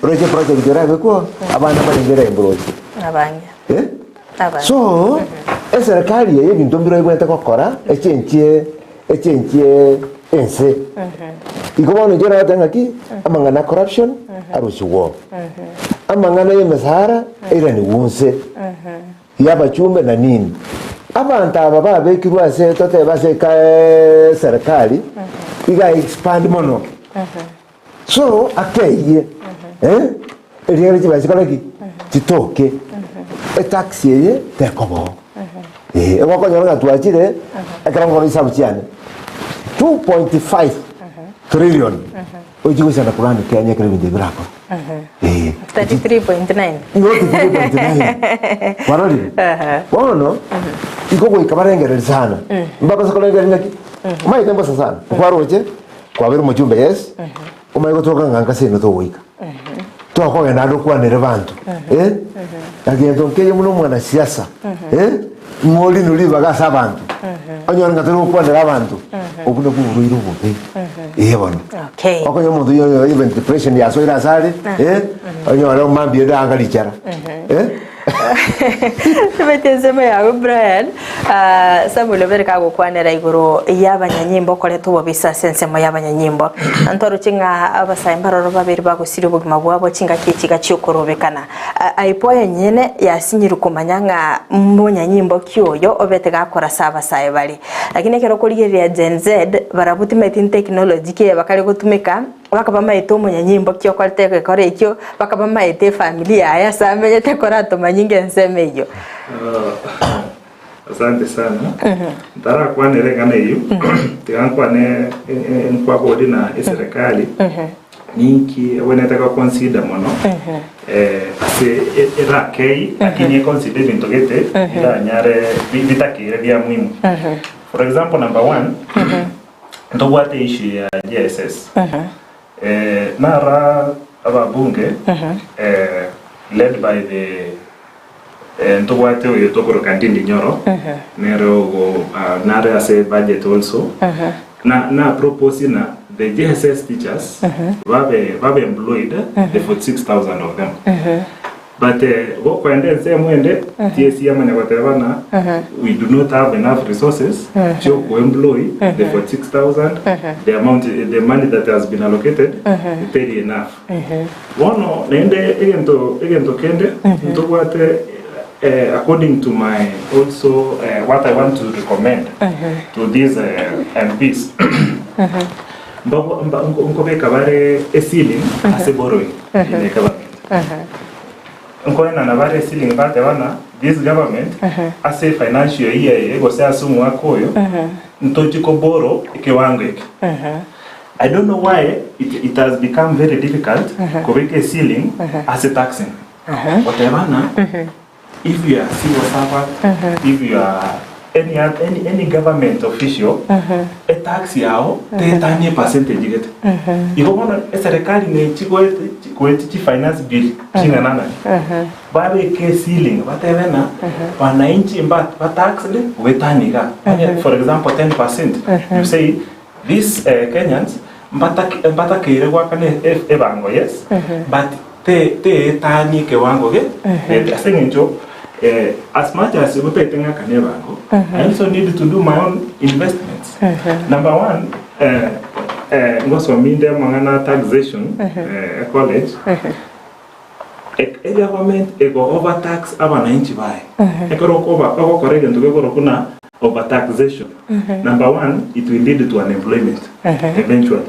B: oroche eproject erabekwo abana barenge erembroche
A: Abange.
B: eh?
A: Abange.
B: So eserekari eye ebinto mbiro ebwenerete gokora echenchie echenchie ense. Igo bono inche nagoteba ng'aki, amang'ana a corruption arusigwe oo, amang'ana ya emesahara airanigwe inse, ya abachumbe na nini. Abanto aba babekirwe ase totebe ase eka eserekari, iga expand mono. So akeyie eh, eriere chibesa chikore ki? Chitoke. Etax eye tekoba oo. Eh, egokonyora ng'a twachire ekero nkora chisabu chiane 2.5 trillion ochi goisana kurani Kenya ekero ebinto ebi birakora. Eh.
A: 33.9.
B: Igo 33.9 kwarorire? Bono igo goika barengereri sana. Mbabase korengereria ng'aki? Omanyete mbosa sana. Okwaroche Kwabeire omochumbe yes, omanye gotoka ng'a nka seino togoika. Twakogenda ande okwanere banto eh, na gento nkeiyo buna omwanasiasa eh, ng'a orinu ribaga ase abanto. Onyore ng'a tori gokwanera abanto, obwo nabwo oborwaire obobe. Ee bono.
A: Okay.
B: Okonyora omonto oyio onyore even depression yasoire ase are, eh, onyore omambia ende anga richara. Eh.
A: Tobete ensemo yago Brian, ah, Samuel obere kagokwanera igoro y'abanyanyimbo okoreta obobisa ase ensemo y'abanyanyimbo. Ntoroche ng'a abasae mbaroro babere bagosiria obogima bwabo chingaki echiga chiokorobekana. Ah, IPOA enyene yasinyirwe komanya ng'a monyanyimbo ki oyo obete gakorasa abasae bare. Lakini ekero okorigereria Gen Z barabwo timanyeti technology ki bakare gotumeka Bakabamaete omonyanyimbo ki okorete egekora ekio, bakabamaete efamiri yaye ase amenyete koratomanyie ng'ensemo eyio.
C: Asante sana. Ntarakwanera eng'ana eyio, tiga nkwane nkwabori na eserekari ninki egwenerete go consider mono ase erakei lakini e consider ebinto gete biranyare bitakeire bia muhimu. For example number one, Ntobwate issue ya JSS. Eh, nara ababunge eh, led by the eh, ntobwate oyo tokoroka Ndindi Nyoro nere ogo ah, nare ase budget also na na propose na the JSS teachers babe babe employed the 46000 of them But gokoenda ensemo ende, TSC yamanya goteba ng'a we do not have enough resources chiokoemploy the 46,000, the amount, the money that has been allocated teri enough. Bono naende egento egento kende ntobwate eh, according to my also eh, what I want to recommend to these eh, MPs mbabo- mba- nkobeka bare e ceiling ase borrowing in the government. Nkoenana bare ceiling bateba ng'a this government ase financial year eye gose ase omwaka oyo ntochi ko borrow ekewango eke. I don't know why it, it has become very difficult kobeka e ceiling ase taxing. Goteba ng'a If you are civil servant, if you are any, any, any government official, etax yao tetanie percentage gete. Igo bono eserekari nechi goeti goeti chi finance bill ching'ana naki. Babeke ceiling batebe ng'a wananchi mba bataxed goetania iga. Onye for example 10%, you say these Kenyans mbatake mbatakeire goakana ebango yes, but Te teetanie ekewango ge gete ase eng'encho eh, as much as otaete ng'akane ebango, I also need to do my own investments. Number one, eh, eh, ngosomia inde amang'ana a taxation eh, college, e- egovernment ego overtax abananchi baye. Ekero okoba ogokora egento gekorokwa buna overtaxation, number one, it will lead to unemployment eventually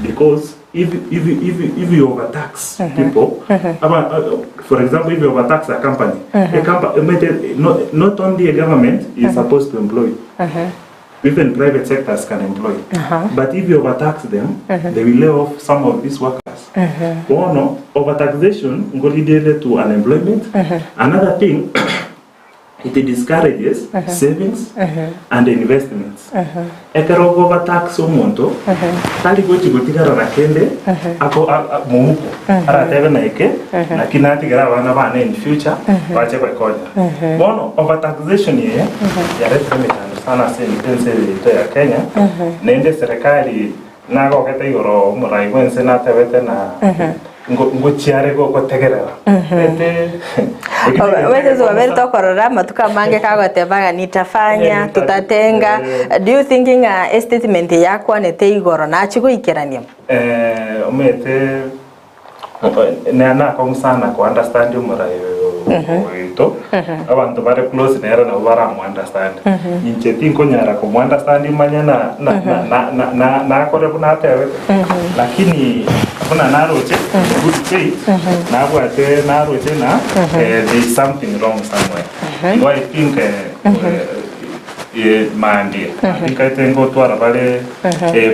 C: because If if if if you overtax people, aba, uh, for example, if you overtax a company, a company, not, not only a government is supposed to employ, even private sectors can employ. But if you overtax them, they will lay off some of these workers. Bono, overtaxation ngolidele to unemployment. Another thing, It discourages savings and investments. Ekero okoba tax omonto, tari gochi gotigara na kende ako a- a- mouko aratebe na eke naki natigere abana bane in future bache gwekonya. Bono overtaxation eye yaretire emechando sana ase ense eye yaito ya Kenya, naende serikali Nagogete igoro omorai bw'ense natebete na ngochiare gogotegerera. Ete
A: Omanyete twabere tokorora amatuko amange kagoteba ng'a nitafanya, tutatenga. Do you think ng'a estatement eye akwanete igoro nachie goikerania?
C: Omanyete Nakong'u sana ko understand omorai oyo oito, abanto bare close nere nabo baramo understand. Inche tinkonyara komo understand manye na na na na na na nakore buna atebete, lakini buna naroche in good faith, nabwate naroche ng'a there is something wrong somewhere. Igo I think mambia, nkaete ngotwara bare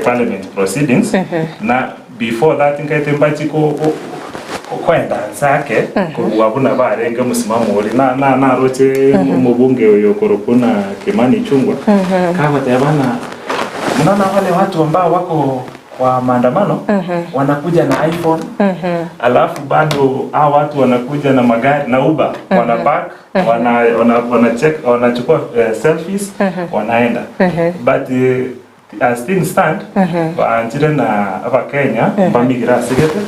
C: parliament proceedings na. Before that nkaete mbachi ko ko koenda nse ake kobua buna barenge omosimamo oria na na naroche omobunge oyo okorokwa buna Kimani Ichung'wa kagoteba ng'a mnaona wale watu ambao wako. Kwa maandamano wanakuja na iPhone alafu bado hao watu wanakuja na magari na Uber wana park wana wana wana check wanachukua selfies wanaenda but as things stand baanchire na abakenya mbamigire asigete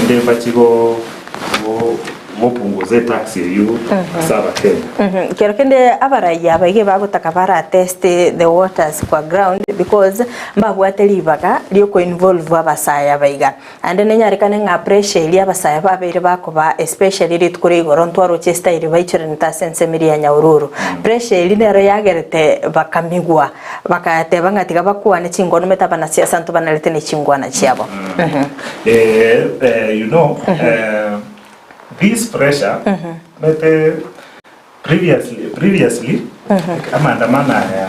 C: ende mbachi go go gopunguza etax eyio ase abakenya.
A: Kero kende abaraiya aba iga bagotaka bara test the waters kwa ground because mbabwate ribaga rioko involve abasae aba iga. Naende nenyarekane ng'a pressure eria abasae babeire bakoba especially rituko ria igoro ntwaroche estyle baichoranete ase ensemo eria ya Nyahururu. Pressure eria nero yagerete bakamigwa bakateba ng'a tiga bakwane chinkono omanyete abanasiasa ntobanarete ne chingwana chiabo.
C: You know, this pressure, omanyete previously, previously, amaandamano aya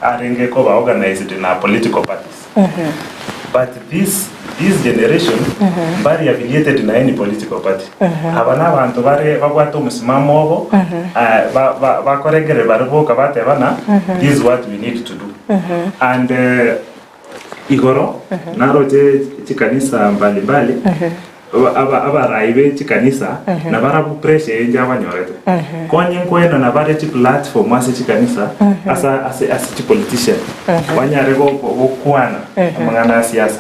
C: arenge koba organized na political parties. But this, this generation, mbari affiliated na any political party. Aba na abanto bare babwate omosimamo obo, ba- ba- bakorengereri bare boka bateba ng'a this is what we need to do. And Igoro naroche chikanisa mbali mbali, aba abarai be chikanisa nabarabwo pressure eye njabanyorete. Konye nkoenana bare chiplatform ase chikanisa asa ase ase chipolitician banyare go gokwana amang'ana a siasa.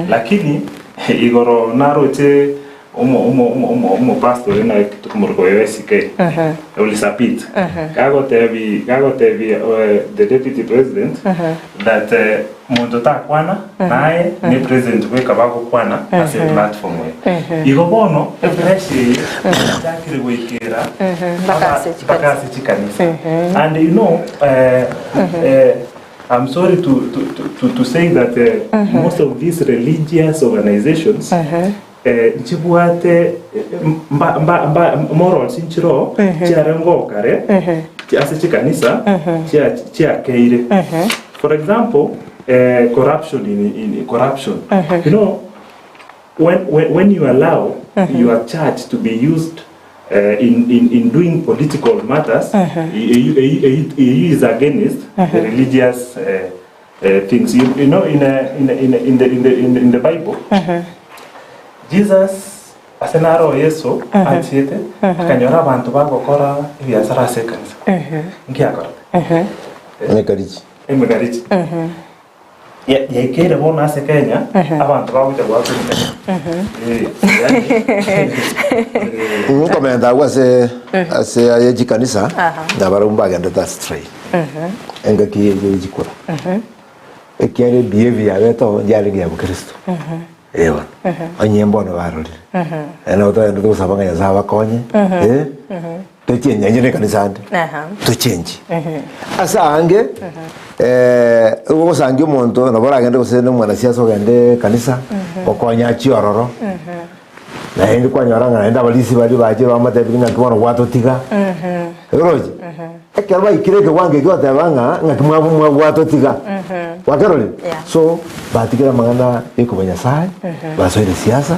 C: Lakini igoro naroche omo omo omo omo omopastor oyo naki tokomoroka oyo SK Olisapit gagotebi gagotebi the deputy president that monto takwana naye ne president bweka bagokwana ase eplatform eye. Igo bono epressure eye yachakire goikera
A: Mpaka ase chikanisa.
C: mpaka ase chikanisa and you know I'm sorry to to to to say that most of these religious organizations Nchibwate mba mba mba morals nchiroo chiarenge oo kare ase chikanisa chia chiakeire. For example, corruption in in corruption. You know, when when when you allow your church to be used in in in doing political matters, eyio eyio eyio is against the religious things. You you know in in in in the in the in the bible, Jesus ase naro Yeso achiete akanyora abanto bagokora ebiasara ase ekanisa. Nki akorete?
B: Emegarichi.
C: Emegarichi. Ya- Yaikeire bono ase Kenya abanto bagocha goaka emegarichi. Eh, yaani,
B: Nkomenta agwo ase ase aye chikanisa nabarabwo mbagendete astray. Engaki eye yechikura. Ekiagera ebehavior yabete oo yarenge ya bokristo. Eh bono. Onye mbono barorire. Naende nabo togenderete gosaba ng'a Nyasaye abakonye, eh, tochenji onye na ekanisa ande, tochenji. Ase aange, igo ogosangia omonto nabo oragende gose na omwanasiasa ogende ekanisa, gokonya achie ororo, naende kwanyora ng'a naende abarisia baria bachire bamotebirie ng'aki bono gwatotiga, oroche? Ekero baikire ekewango ekio bateba ng'a ng'aki mwabo mwagwatotiga. Gwakerorire?
A: Yeah.
B: So batigire amang'ana ya Nyasaye, basoire siasa.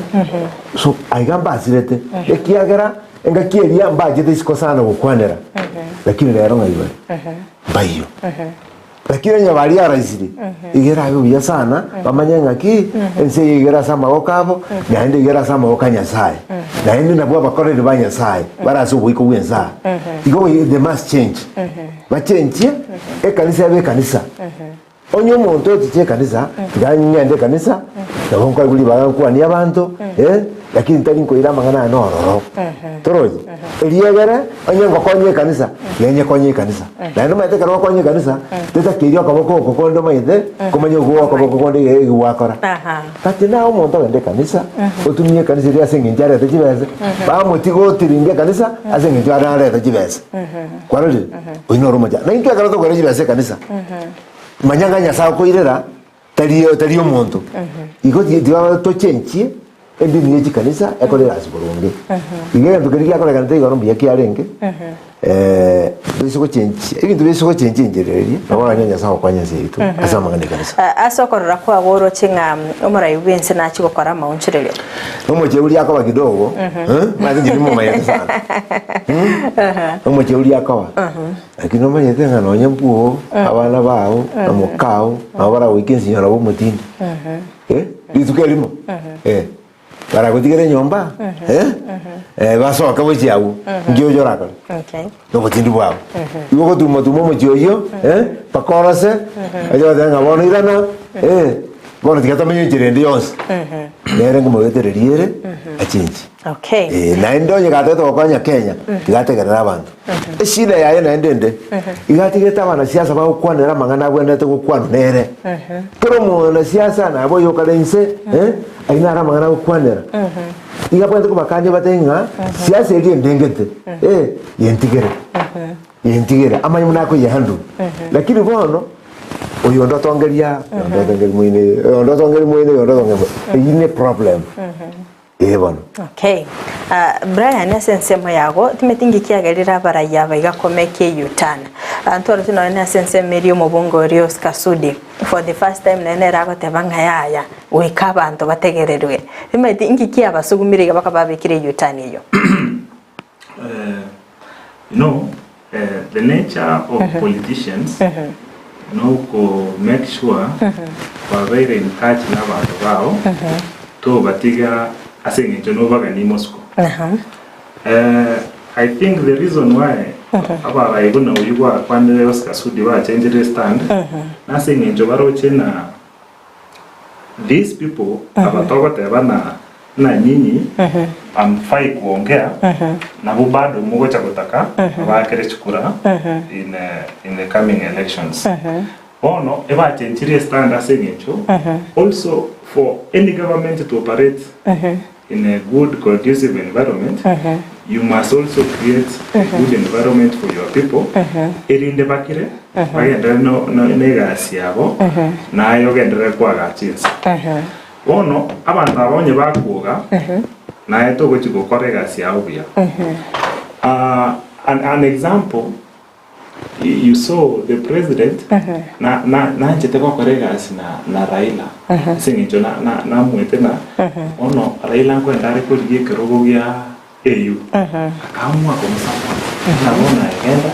B: So aiga mbasirete ekiagera engaki eria mbachete isiko sana gokwanera. Lakini rero ng'ai bare? Mbaiyo. Lakini onye baria araisirie, iga erabe buya sana, bamanye ng'aki ense eye iga ere ase amaboko abo, naende iga ere ase amaboko a Nyasaye. Naende nabwo abakoreri ba Nyasaye bare ase oboiko bw'ense aa. Igo they must change. Bachenchie ekanisa ebe ekanisa. Onye omonto ochiche ekanisa, tiga ng'ende ekanisa, nabo nkoegwa ribaga nkwanie abanto, eh, lakini tari nkoira amang'ana aya nororo. Torochi? Eriegere, onye ngokonya ekanisa, tiga nyekonye ekanisa. Naende omanyete ekero ogokonya ekanisa, tetakeiri okoboko oko konde omanyete, komanya okwo okoboko konde iga iga gwakora.
A: Aha.
B: But naye omonto ogende ekanisa, otumie ekanisa eria ase eng'encho arete chibesa, bamotiga otiringe ekanisa ase eng'encho are arete chibesa. Kwarorire? Oyio noro omochando. Na intwe ekero tokora chibesa ekanisa, manya ng'a Nyasaye okoirera, tari tari omonto. Igo tiga tochenchie. Edini ye chikanisa ekore egasi boronge. Iga egento keria giakorekanete igoro mbuya kiarenge, bise gochenchia, ebinto bise gochenchia enchera eria, nabo oranyore Nyasae agokonya ense yaito ase amang'ana ekanisa.
A: Ase okorora kwago oroche ng'a omorai bw'ense nachie gokora amaonchorerio.
B: Nomocheuri akoba kidogo, omanyete inche nimomanyete sana, nomocheuri akoba, lakini omanyete ng'a nonye mbwo abana bao na mokao nabo baragoike ensinyo nabo omotindi. Eh, rituko erimo eh, baragotigera enyomba eh, eh, basoke gochia agwo nki oche orakore
A: Okay.
B: nobotindi bwabo igo ogotuma tuma omochie oyio eh, mpaka orose oche goteba ng'a bono irana eh, bono tiga tomenye enchera ende yonsi nere nkomobetereria ere achenchi
A: Okay.
B: Eh, naende onye gatagete gokonya Kenya tiga ategerere abanto Eshida yaye naende ende, iga atigete abanasiasa bagokwanera amang'ana abwenerete gokwanwa nere. Kera omonasiasa nabe oyokare inse, eh, ayio naro amang'ana agokwanera. Iga abwenerete kobakania batebie ng'a siasa eria endengete, eh, yentigere, yentigere, amanye buna akoyehandle. Lakini bono, oyonde otongeria aa, oyonde otongeria moino eye, oyonde otongeria moino eye, oyonde otongeria moino eye, eyio ne problem. Ee bono.
A: Okay. Ah, Brian ase ensemo yago timeti nki kiagerire abarai aba iga komeka eyutana. Ah, ntwaroti nonya ase ensemo eria omobunge oria Oscar Sudi for the first time naye nere agoteba ng'a yaya goika abanto bategererwe. Timeti nki kiabasugumire iga bakababekire eyutani eyio.
C: Eh, you know, eh, the nature of politicians noko make sure kwabeire in touch n'abanto bao tobatiga ase eng'encho nobagani mosiko. Eh, I think the reason why abarai buna oyio gwakwanire Oscar Sudi bachenchire stand nase eng'encho baroche na These people aba togoteba na na nyinyi hamfai kuongea nabwo bado mogocha gotaka baakere chikura in in the coming elections. Bono ebachenchirie stand ase eng'encho also for any government to operate in a good conducive environment you must also create a good environment for your people erinde bakire bagenderere no- no- negasi yabo naye ogenderere koagacha ense. Bono abanto aba onye bakwoga naye togochi gokora egasi yao buya. Ah, an, an example You saw the president na na nanchete gokora egasi na na Raila ase eng'encho na na namoete ng'a bono Raila nkoenda are korigia ekerogo gia AU akaamua komosupport ng'a bono aye genda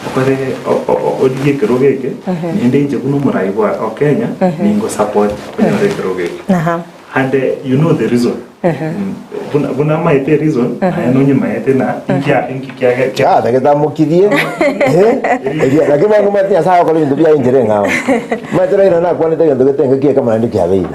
C: okore o- o- o- origie ekerogo eke naende inche buna omorai bwa o Kenya ningosupport onyore ekerogo eke. And you know the reason. Buna buna amaete reason, naye nonyimaete na inki inki kiage kia
B: Ah, tagetamokirie eh, eria lakini bono omanyete Nyasaye agokora ebinto biaye enchera eng'ao. Omanyete Raila nakwanete egento gete engaki ekemo naende kiabeire.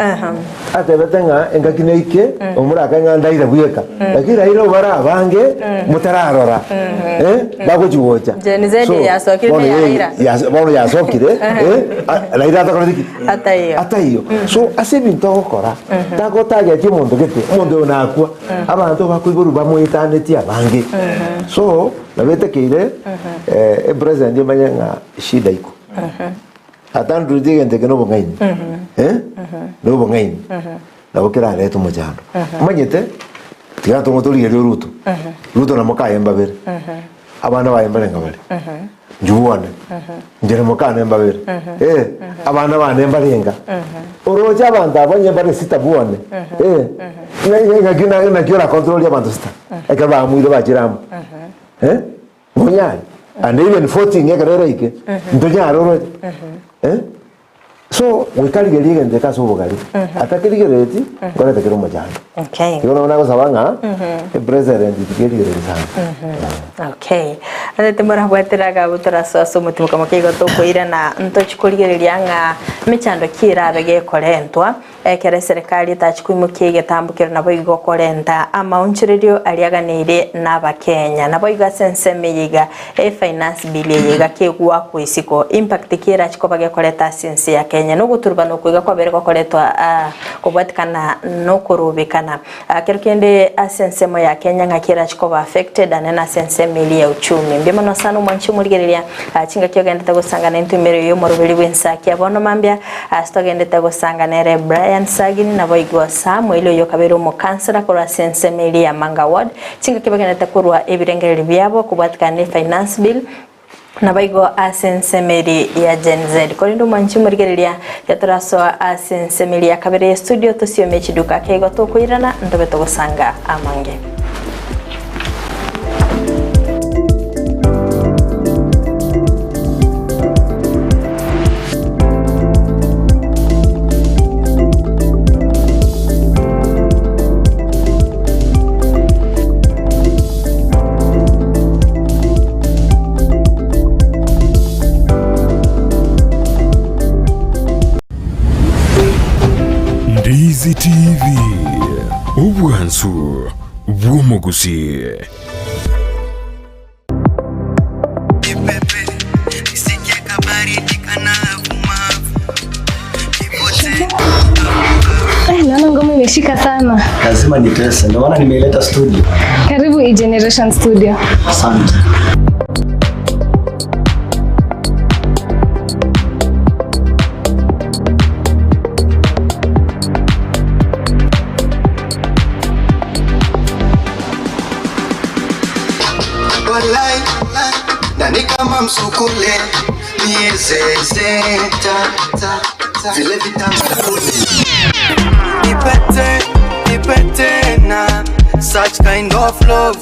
B: Atebete ng'a engaki neike omorake ng'a ndaira bweka. Lakini Raila obare abange motararora eh, bagochi gocha.
A: Gen Z yasokire
B: bono
A: na ya
B: ye-
A: Raila.
B: yas- bono yasokire eh, a- Raila atakoreti ki?
A: Ataiyo.
B: Ataiyo. So ase ebinto ogokora, tagotagetia omonto gete, omonto oyo nakwa, abanto bakoiborwa bamoetanetie abange. So, nabetekeire eh, epresident emanye ng'a shida iko. Atandurutie egento eke nobong'aini. Eh? Nobong'aini. Nabo kerarete omochando. Omanyete, tiga tomotorigerie Ruto. Ruto na mokaye mbabere. Abana baye mbarenge bare? Inchuo inche na mokane mbabere. Eh, abana bane mbarenga. Oroche abanto aba onye bare sita bwane. Eh, ng'a- ng'aki na- naki oracontrol abanto sita ekero bamuire bachire amo. Eh, nonyare. And even 14 ekero eraike, ntonyare oroche. Eh, So, goika rigereria egento eke ase obogari, atakerigerereti, nkorete kere omochando.
A: Okay.
B: Igo nabo nagosaba ng'a, epresident tikerigereria sana.
A: Okay. Ase timorabwatera agabu torasoa ase omotimuka moke igo tokoirana ntochi korigereria ng'a emechando ki erabe gekorentwa ekero eserekari etachi koimokia egetambo kero naboigo korenta amaonchorerio aria aganeire n'abakenya. Naboigo ase ensemo eye iga E finance bill eye iga kegwakwa isiko, impact ki erache koba gekoreta ase ense ya Kenya? Kenya. Nogoturubana okwo iga kwabere gokoretwa kobwatikana nokorobekana kero kende ase ensemo ya Kenya ng'aki erachi koba affected anene ase ensemo eria ya uchumi. Mbuya mono sana omwanchi omorigereria chingaki ogendete gosangana entumero eye omoroberi bw'ensakia bono mambia ase togendete gosangana ere Brian Sagini naboigo Samuel oyo okabeire omokansela korwa ase ensemo eria ya Manga Ward chingaki bagendete korwa ebirengererio biabo kobwatikana ne finance bill Naboigo ase ensemeri ya Gen Z. Korende omwanchi omorigereria, tiga ase ensemeri ya kabere ye studio tosiome chiduka ake igo tokoirana ntobe togosanga amange.
D: Ndizi TV, obwansu bw'omogusii.
E: Naona ngoma imeshika sana.
F: Lazima nitese, ndio maana nimeileta studio.
E: Karibu E-Generation Studio.
F: Asante.
G: Walai, nani kama msukule miezezeta vile vitamsukule
H: Nipete, nipete na such kind of love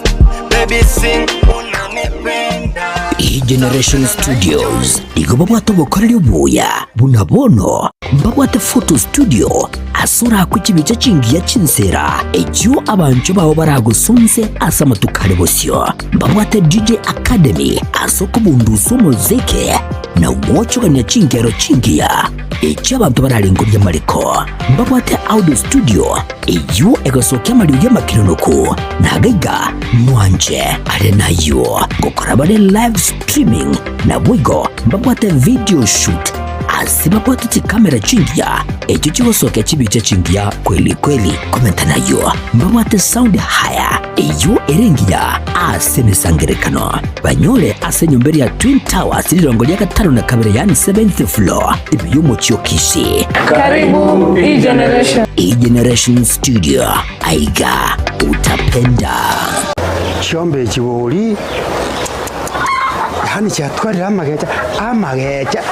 H: baby sing unanipenda
I: E-Generation Studios nigo babwate obokoreri obuya buna bono mbabwate photo studio ase orakwe chibicha chingiya chinsera echio abanchwa bao baragosonse ase amatuko are bosio. Mbabwate DJ Academy ase okobundusa omoziki na gwochogania chingero chingiya echio abanto bararengorie amariko. Mbabwate audio studio eyio egosokia amariogi amakenonoku na gaiga mwanche are nayio gokora bare live streaming naboigo mbabwate video shoot ase babwate chikamera chingiya echio chigosokia chibicha chingiya kweli kweli. Komenta nayio mbabwate sound haya eyio ere engiya ase emesangerekano banyore ase enyomba eria Twin Towers rirongo ria gatano na kabere yaani seventh floor ime y'omochie o Kisii.
E: Karibu E-Generation.
I: E-Generation Studio aiga utapenda.
J: Chiombe echi bori, yaani chiatwarire amagecha, amagecha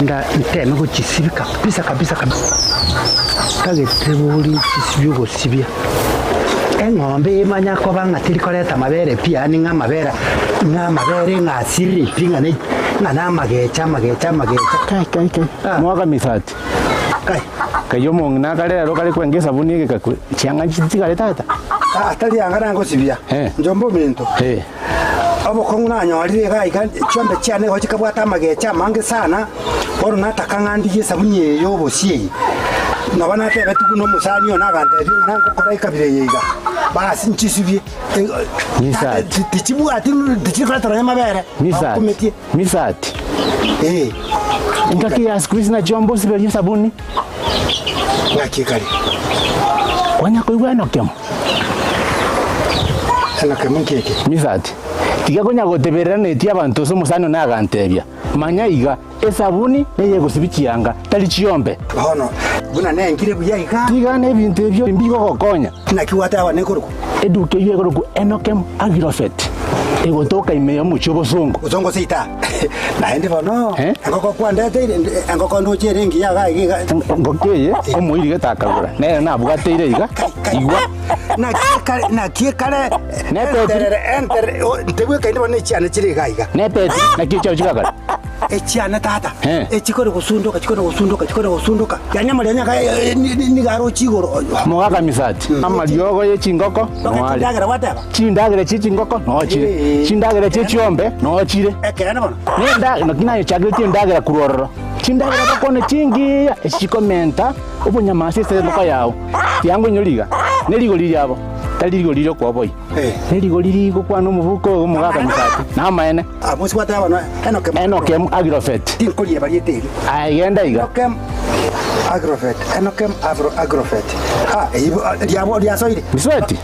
J: nda nteme gochisibia kabisa kabisa kabisa, ntagete bori nchisibie ogosibia. Eng'ombe emanya koba ng'a teri koreta amabere pi, yaani ng'a amabere ng'a amabere ng'a asirire pi ng'a ne ng'a na amagecha amagecha amagecha.
K: Kai kai kai.
J: Ah.
K: Mwaka misati.
J: Kai.
K: Kai omong'ina akare aro kare kwenga esabuni egekakwe chianga nchitigare tata.
J: Ah, tari anga nangosibia.
K: Eh.
J: Njombe ominto.
K: Eh.
J: Obokong'u nanyorire iga iga chiombe chiane igo chikabwata amagecha amange sana, bono nataka ng'a ndigie esabuni eye ya obosie eye. Nabo natebetigwe na omosani one agantebia ng'a nangokora ekabira eye iga, basi nchisibie
K: Misati.
J: tichibwati tichiri koreta nonya amabere,
K: Misati.
J: bakumetie.
K: Misati.
J: Eh.
K: Engaki ya siku hizi nachio mbosiberie esabuni.
J: Ng'aki ekare.
K: Kwanya koigwa enokemo.
J: Enokemo nki eke?
K: Misati. Tiga konya goteberera netie abanto ase omosani one agantebia, Manya iga, esabuni neyegosibia chianga, tari chiombe.
J: Bono, buna nengire buya iga.
K: Tiga nebinto ebio mbigogokonya.
J: Naki gwateba nekorokwa?
K: Eduka eyio ekorokwa Enokem Agrofet, egotoka ime y'omochie obosongo.
J: Bosongo seita. Naende bono,
K: Eh?
J: engoko kwandeteire, engoko ndoche ere engiya iga iga iga.
K: Engoko eye omoiri gete akagora, nere nabwateire iga, igwa.
J: Naki ekare, naki ekare,
K: Nepetiri.
J: enterere, enterere, o, ntebwekaini bono echiane chire iga iga.
K: Nepetiri, naki echiao chigakora?
J: Echiane tata,
K: Eh.
J: echikore gosundoka, chikore gosundoka, chikore gosundoka, yaani amarionya aka nigo aroche igoro.
K: Mogaka misati, amariogo ye chingoko noare.
J: Chindagera gwateba?
K: Chindagera chie chingoko nochire,
J: Eh.
K: chindagera chie chiombe nochire.
J: Ekeene bono.
K: Nenda naki nayechakeretie endagera korwa ororo. Chindagera bakwane chingiya echi chikomenta obonyama ase ase engoko yao. Tiga ngoinyore iga, ne rigori riabo. Tari rigori ri'okoboyia, nerigori rigokwana omobuko oyo omogaka Mosati. Namaene. Enokem Agrovet. Aye genda iga. Bisweti.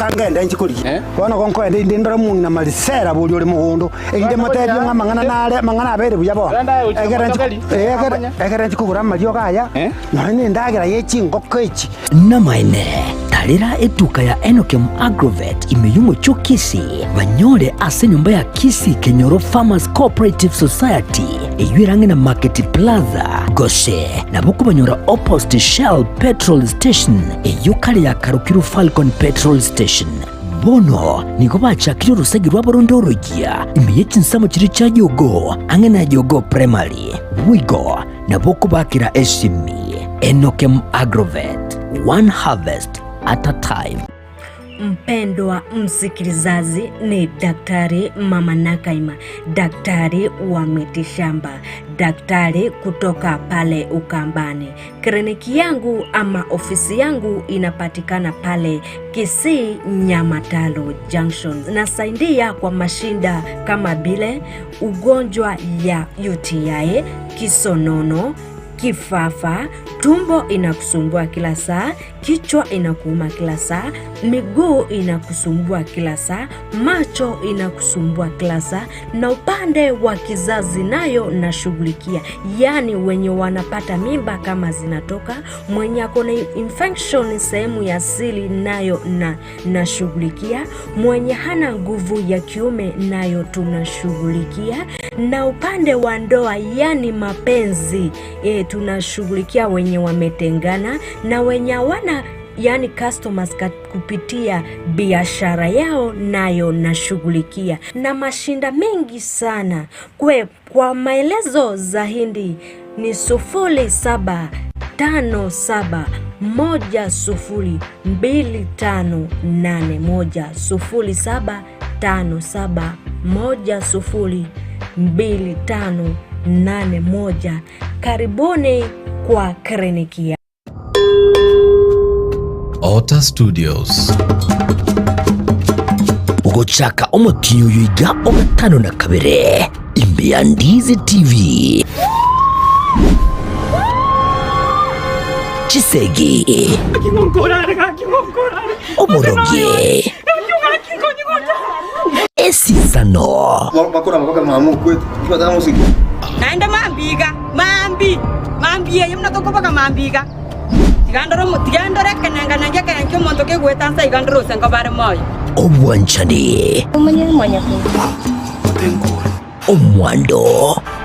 I: Namaene, tarera etuka ya Enokem Agrovet ime y'omochie o Kisii, banyore ase enyomba ya Kisii Kenyoro Farmers Cooperative Society, eyio ere ang'e na Market Plaza, gose nabo okobanyora opposite Shell Petrol Station, eyio kare yakarokirwe Falcon Petrol Station. Bono nigo bachakire orosegi rwabo ronde oroyia ime ye chinsemo chiria chia Jogoo ang'e na Jogoo Primary. Boigo nabo okobakera esimi. Enokem Agrovet, one harvest at a time.
L: Mpendwa msikilizaji, ni Daktari Mama Nakaima, daktari wa mitishamba, daktari kutoka pale Ukambani. Kliniki yangu ama ofisi yangu inapatikana pale Kisii Nyamataro Junction. Nasaidia kwa mashinda kama vile ugonjwa ya UTI, kisonono, kifafa, tumbo inakusumbua kila saa, kichwa inakuuma kila saa, miguu inakusumbua kila saa, macho inakusumbua kila saa, na upande wa kizazi nayo nashughulikia, yaani wenye wanapata mimba kama zinatoka, mwenye ako na infection sehemu ya siri nayo na nashughulikia, mwenye hana nguvu ya kiume nayo tunashughulikia, na upande wa ndoa yani mapenzi tunashughulikia wenye wametengana na wenye hawana yani customers kupitia biashara yao nayo nashughulikia, na mashinda mengi sana. Kwa maelezo zaidi ni 0757102581, 0757102581. Karibuni kwa kliniki ya
M: Ota Studios.
I: Ogochaka omotinyi oyo iga ogatano na kabere imbe ya Ndizi TV. Chisegi, oborogi, esisano.
N: Naende mambiga, mambi, mambi eye buna tokoboka mambiga. Tiga ndore omo- tiga ndore ekenenga-nenga ekere ki'omonto kegoeta nse iga ndore ase nkobare moyo.
I: Obwanchani, omwando.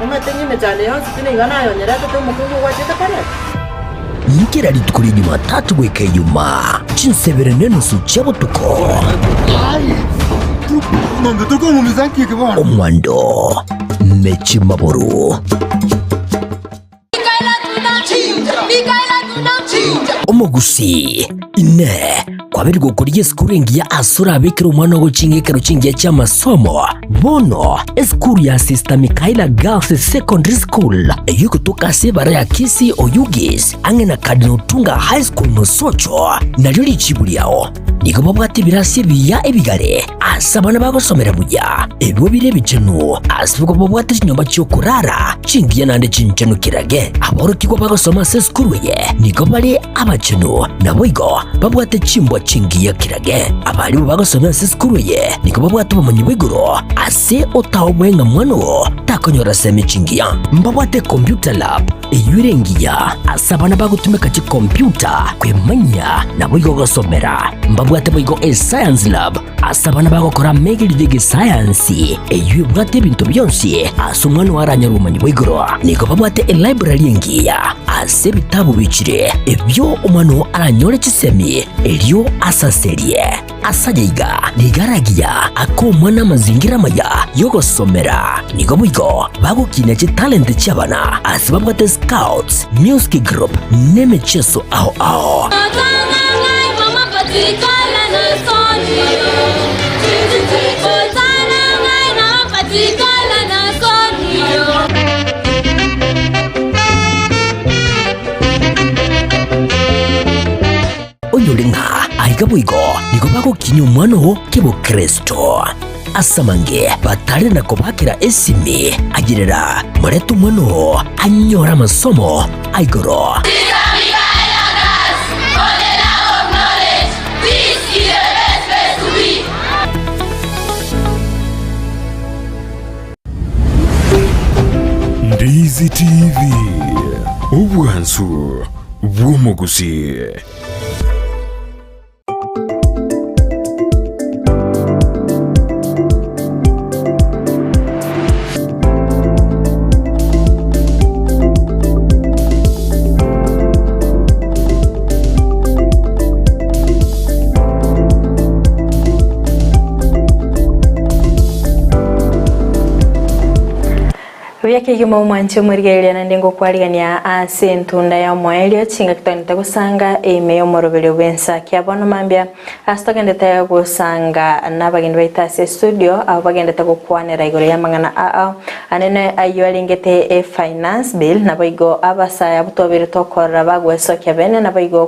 O: Omanyete ng'a emechando yonsi pi nigo nayonyeretete omokungu ogwachete koreta?
I: Kera rituko ria Jumatatu goika Ijumaa, chinsebere nenusu chia botuko. Omwando ne chimaboru. Omogusii, Inee, kwabeire gokorigia esukuru engiya ase orabekere omwana ogo ching'ekero chingiya chi'amasomo? Bono, esukuru ya Sister Michaela Girls Secondary School, eyio egotoka ase ebara ya Kisii Oyugis, ang'e na Cardinal Otunga High School Mosocho, nario richibu riao. Nigo babwate ebirasi ebiya ebigare ase abana bagosomera buya, ebio bire ebichenu, ase igo babwate chinyomba chi'okorara chingiya naende chinchenu kirage. Aborokigwa bagosoma ase esukuru eye nigo bare abachenu, naboigo babwate chimbwa chingiya kirage. Abarimu bagosomia ase esukuru eye nigo babwate obomanyi bwa igoro ase otaoboe ng'a mwana oo takonyora semi chingiya. Mbabwate computer lab eyio ere engiya ase abana bagotumeka chikompiuta kwemanyia naboigo gosomera. Mbabwate boigo escience lab ase abana bagokora amegerio y'egesayansi eyio ebwate ebinto bionsi ase omwana oo aranyore obomanyi bwa igoro. Nigo babwate elibrary engiya ase ebitabu bichire ebio omwana oo aranyore chisemi erio asaserie. Ase aya iga nigo aragiya ake omwana amazingira amaya y'ogosomera. Nigo boigo bagokinia chitalenti chi'abana ase babwate scouts, music group n'emecheso ao ao. Onyore ng'a aiga. Aiga boigo nigo bagokinyia omwana oo kebokristo. Ase amange batare na kobakera esimi, ayerera, morete omwana oo anyore amasomo a igoro.
D: Ndizi TV, obwansu bw'omogusii.
A: Buya kegima omwanche omorigereria naende ngokwarigania ase entunda ya omoerio chingaki togenete gosanga eime y'omoroberio bw'ensa kia bono mambia ase togendete gosanga nabageni baito ase estudio abwo bagendete gokwanera igoro y'amang'ana ao anene ayio arengete e finance bill naboigo abasae abwo twabeire tokorora bagwesokia bene naboigo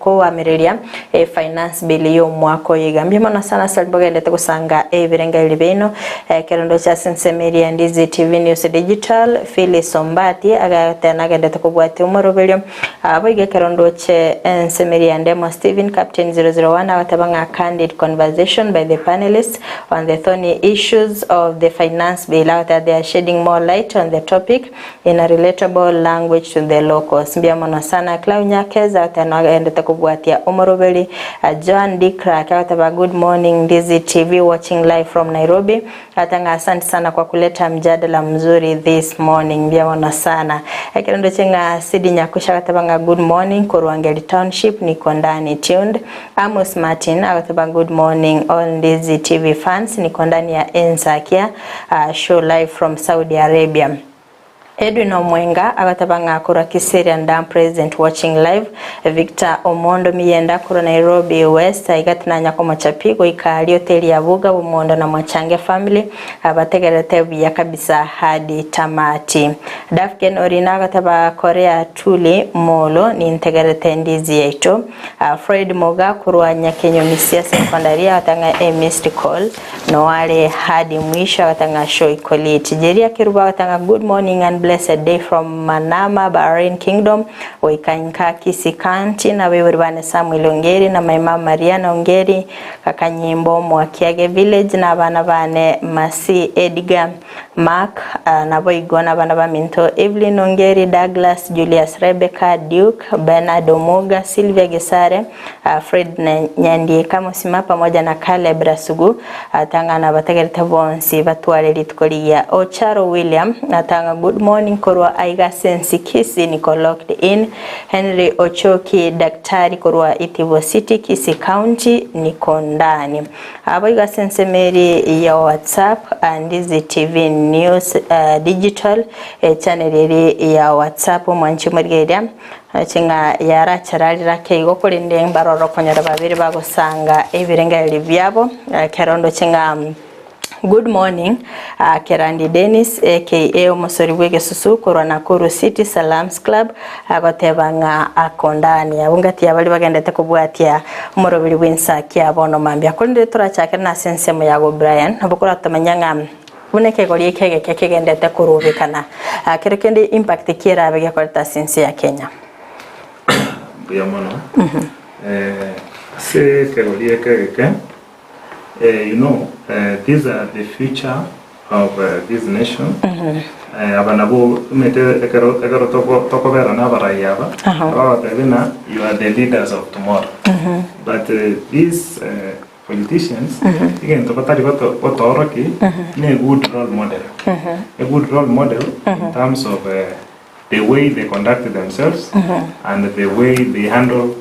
A: koamereria E finance bill y'omwaka oyo iga. Mbuya mono sana ase bogendete gosanga ebirengererio biaino. Ekero ndoche ase ensemo eria ya Ndizi TV News Digital, Phyllis Ombati agateba nagendete kobwatia omoroberio. Boigo ekero ndoche ensemo eria ya Ndemo Stephen Captain 001 agateba ng'a candid conversation by the panelists on the thorny issues of the finance bill. Agateba they are shedding more light on the topic. In a relatable language to the locals. Mbuya mono sana Clau Nyakeza agateba nogendete kobwatia omoroberi. Joan D Crack agateba good morning Ndizi TV watching live from Nairobi. Agateba ng'a asante sana kwa kuleta mjadala mzuri this morning. Mbuya mono sana. Ekero ndoche ng'a Sidi Nyakusha agateba ng'a good morning korwa Ngeri Township niko ndani tuned. Amos Martin agateba good morning all Ndizi TV fans niko ndani ya Ensakia show live from Saudi Arabia. Edwin Omwenga agateba ng'a korwa Kiserian Dam President watching live, Victor Omondo Miyenda korwa Nairobi West aiga tinanya komocha pi goika aria hoteli ya Buga Bomondo na Mwachange family abategererete buya kabisa hadi tamati. Dafken Orina agateba Korea Tuli Molo nintegererete ndizi yaito. Fred Muga korwa Nyakenyomisia Secondary agateba ng'a a missed call. Noare hadi mwisho agatanga shoikolit. Jeria Kerubo agatanga good morning and blessed day from Manama Bahrain Kingdom goika nka Kisii County na abaibori bane Samuel Ongeri na my mom Mariana Ongeri Kakanyimbo Mwakiage Village na abana bane Mercy Edgar Mark naboigo nabana baminto Evelyn Ongeri, Douglas, Julius Rebecca, Duke, Bernard Omuga, Sylvia Gesare, Fred Nyandieka Mosima pamoja na Caleb Rasugu tanga nabategerete bonsi batware rituko rigiya. Ocharo William tanga good morning korwa aiga ase ense Kisii niko locked in. Henry Ochoki Daktari korwa Itibo City Kisii County niko ndani. Aboigo ase ensemo eria ya WhatsApp, Ndizi TV News Digital, echannel eria ya WhatsApp omwanchi omorigereria, roche ng'a yarachararire ake igo korende mbarore okonyora babere bagosanga ebirengererio biabo, ekero ndoche ng'a Good morning Kerandi Dennis aka omosori bw'egesusu korwa Nakuru City Salams Club agoteba ng'a akondani abwo ngati ya baria bagendete kobwatia omoroberi bw'ensakia bono mambia. Korende torachakere nase ensemo yago Brian nabo koratomanya ng'a buna ekegori eke egeke kegendete korobekana kero kende impact ki erabe gekorete ase ense ya Kenya.
C: Mbuya mono. Ase ekegori eke egeke You know these are the future of this nation aba nabwo omanyete ekero ekero toko tokobera na abarai aba bagotebi ng'a you are the leaders of tomorrow but these politicians egento batari goto gotooroki ne good role model a good role model in terms of the way they conduct themselves and the way they handle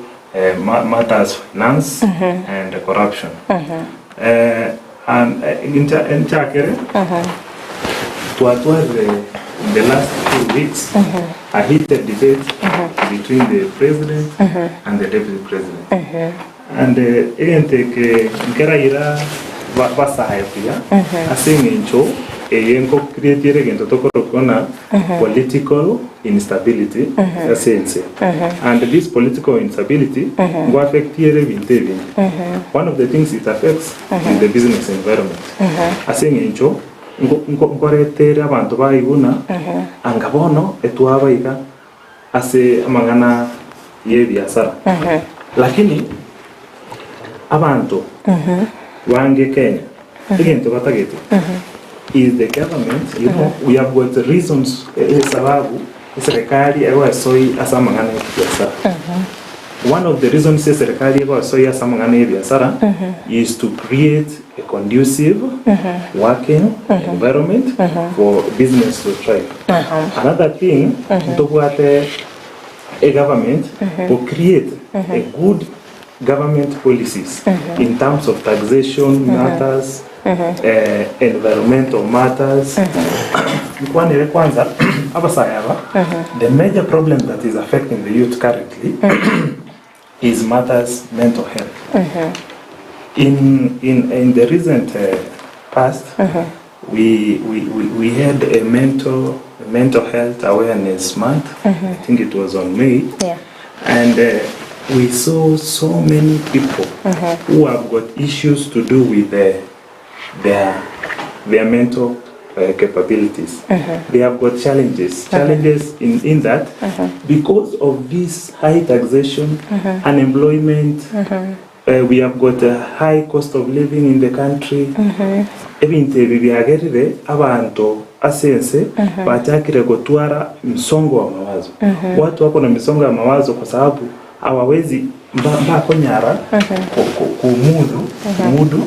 C: matters finance and corruption. And nchakere twatwarire in the last 2 weeks a heated debate between the president and the deputy president. And egento eke nkeraira basae buya ase eng'encho eye nko. Ngocreate ere egento tokorokwa ng'a political instability ase ense. And this political instability ngo affect ere ebinto ebinge. One of the things it affects is the business environment. Ase eng'encho nko- nko- nkoreta ere abanto baigwe ng'a anga bono etwaba iga ase amang'ana y'ebiasara. Lakini abanto bange Kenya egento batagete is the government you know we have got reasons esababu eserekari egoesoi ase amang'ana y'ebiasara. One of the reasons eserekari egoesoi ase amang'ana y'ebiasara is to create a conducive working environment for business to thrive. Another thing ntobwate e government go create a good government policies in terms of taxation matters, environmental matters. Nkwanere kwanza abasae aba, the major problem that is affecting the youth currently is matters mental health. In, in, in the recent past, we, we, we, we had a mental, mental health awareness month. I think it was on May. And we saw so many people who have got issues to do with their, their mental capabilities. They have got challenges. Challenges in, in that because of this high taxation, unemployment, we have got a high cost of living in the country. Ebinto ebi biagerire abanto ase ense bachakire gotwara msongo wa mawazo. Watu wako na misongo ya mawazo kwa sababu hawawezi mbakonyara kumudu kumudu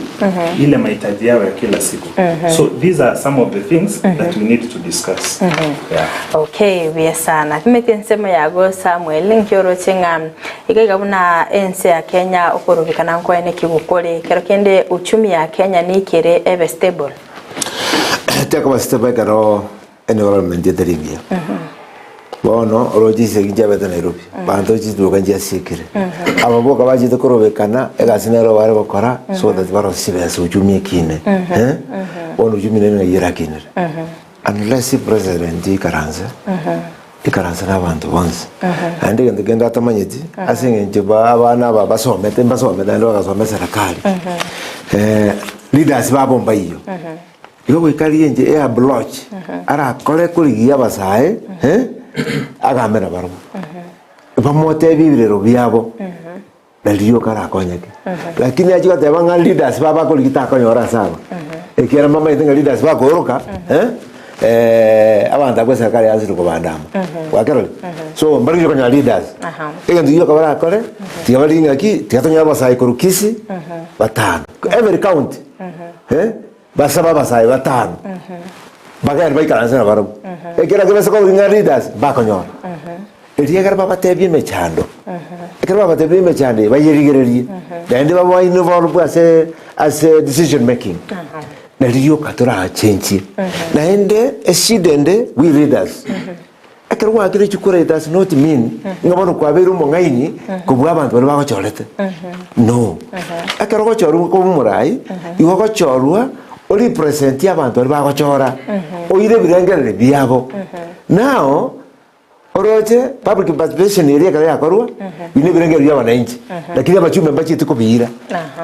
C: ile mahitaji yao ya kila siku. So these are some of the things that we need to discuss. Yeah.
A: Okay, buya sana. Timeti ensemo yago Samuel nkioroche ng'a iga iga buna ense ya Kenya okorobekana nkoene ki gokore kero kende uchumi ya Kenya nikere ebe stable.
B: Tekoba stable ekero environment etari engiya. Bono oroche chisegi nchiabete Nairobi, banto chituka nchiasiekire. Aba boka bachete korobekana egasi nero bare gokora so that barosie chibesa uchumi ekine eh, bono uchumi nere ng'ai erakinere. Unless president ikaranse, ikaranse na abanto bonsi. Naende egento kende atamanyeti ase eng'encho ba abana aba basomete mbasomete naende bagasoma eserekari, leaders babo mbaiyo. Igo goika riria inche eabloch arakore korigia abasae eh, agambe nabarobwo, bamotebie ebirero biabo, na riria rioka arakonyeke. Lakini achia goteba ng'a leaders babo akorigia takonyora ase aba, ekiagera mbamanyete ng'a leaders bakooroka eh, abanto abwo eserekari yansire kobandama, gwakerora? So mbarigia konyora leaders, egento gioka barakore, tiga barigie ng'aki, tiga tonyore abasae korwa Kisii, batano, every county. Eh, basabe abasae batano bagende baikaranse nabarabwo, ekero kebase koba ng'a leaders mbakonyora, erio ekero babatebie emechando, ekero babatebie emechando eye bayerigererie, naende babe involved ase ase decision making, nario rioka torachenchie. Naende eshida ende we leaders, Ekero gwakire chikura it does not mean ng'a bono kwabeire omong'aini kobua abanto baria bagochorete. No. Ekero ogochorwa koba omorai, igo ogochorwa orepresentie abanto baria bagochora, oire ebirengererio biabo. Now, oroche public participation eria ekero yakorwa, ebi na ebirengererio bia abananchi, lakini abachumbe mbachieti kobiira.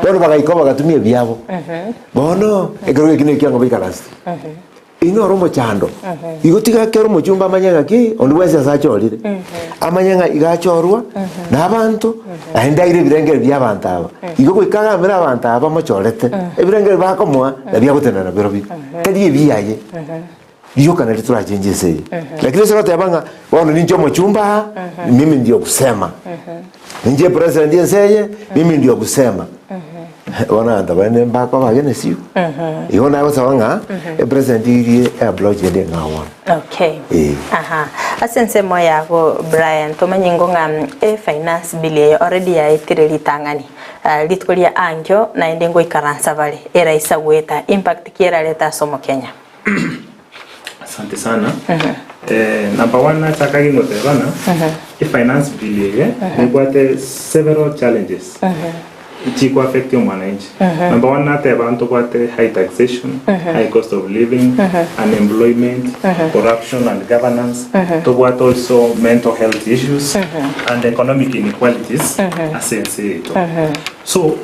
B: Bono bagaika bagatumia ebiabo. Bono, ekero eki nekiang'o baikaransete. Inyore omochando, igo tiga kera omochumba amanye ng'aki onde bwensi ase achorire, amanye ng'a iga achorwa na abanto, naende aire ebirengererio bia abanto aba. Igo goika agambere abanto aba bamochorete, ebirengererio bakomoa nabio agotenena nabirobio, tari ebiaye rioka nario torachenche ense eye. Lakini ase goteba ng'a bono ninche omochumba aa, mimi ndio kusema, ninche epresident ense eye, mimi ndio kusema. Bono abanto bande mbakoba against you. Igo nagosaba ng'a epresident eria eapproach ende ng'a bono.
A: Okay.
B: Eh.
A: Aha. Ase ensemo yago Brian, tomanye ingo ng'a e finance bill eye already yaetire ritang'ani. Ah, rituko ria ankio naende ngoikaransa bare eraisa goeta impact ki erarete ase omokenya?
C: Asante sana. Eh, number one nachaka gingoteba ng'a e-finance bill eye nebwate several challenges. Chiko affect omwananchi. Number one nateba ntobwate high taxation, high cost of living, unemployment, corruption and governance, tobwate also mental health issues and economic inequalities ase ense yaito. So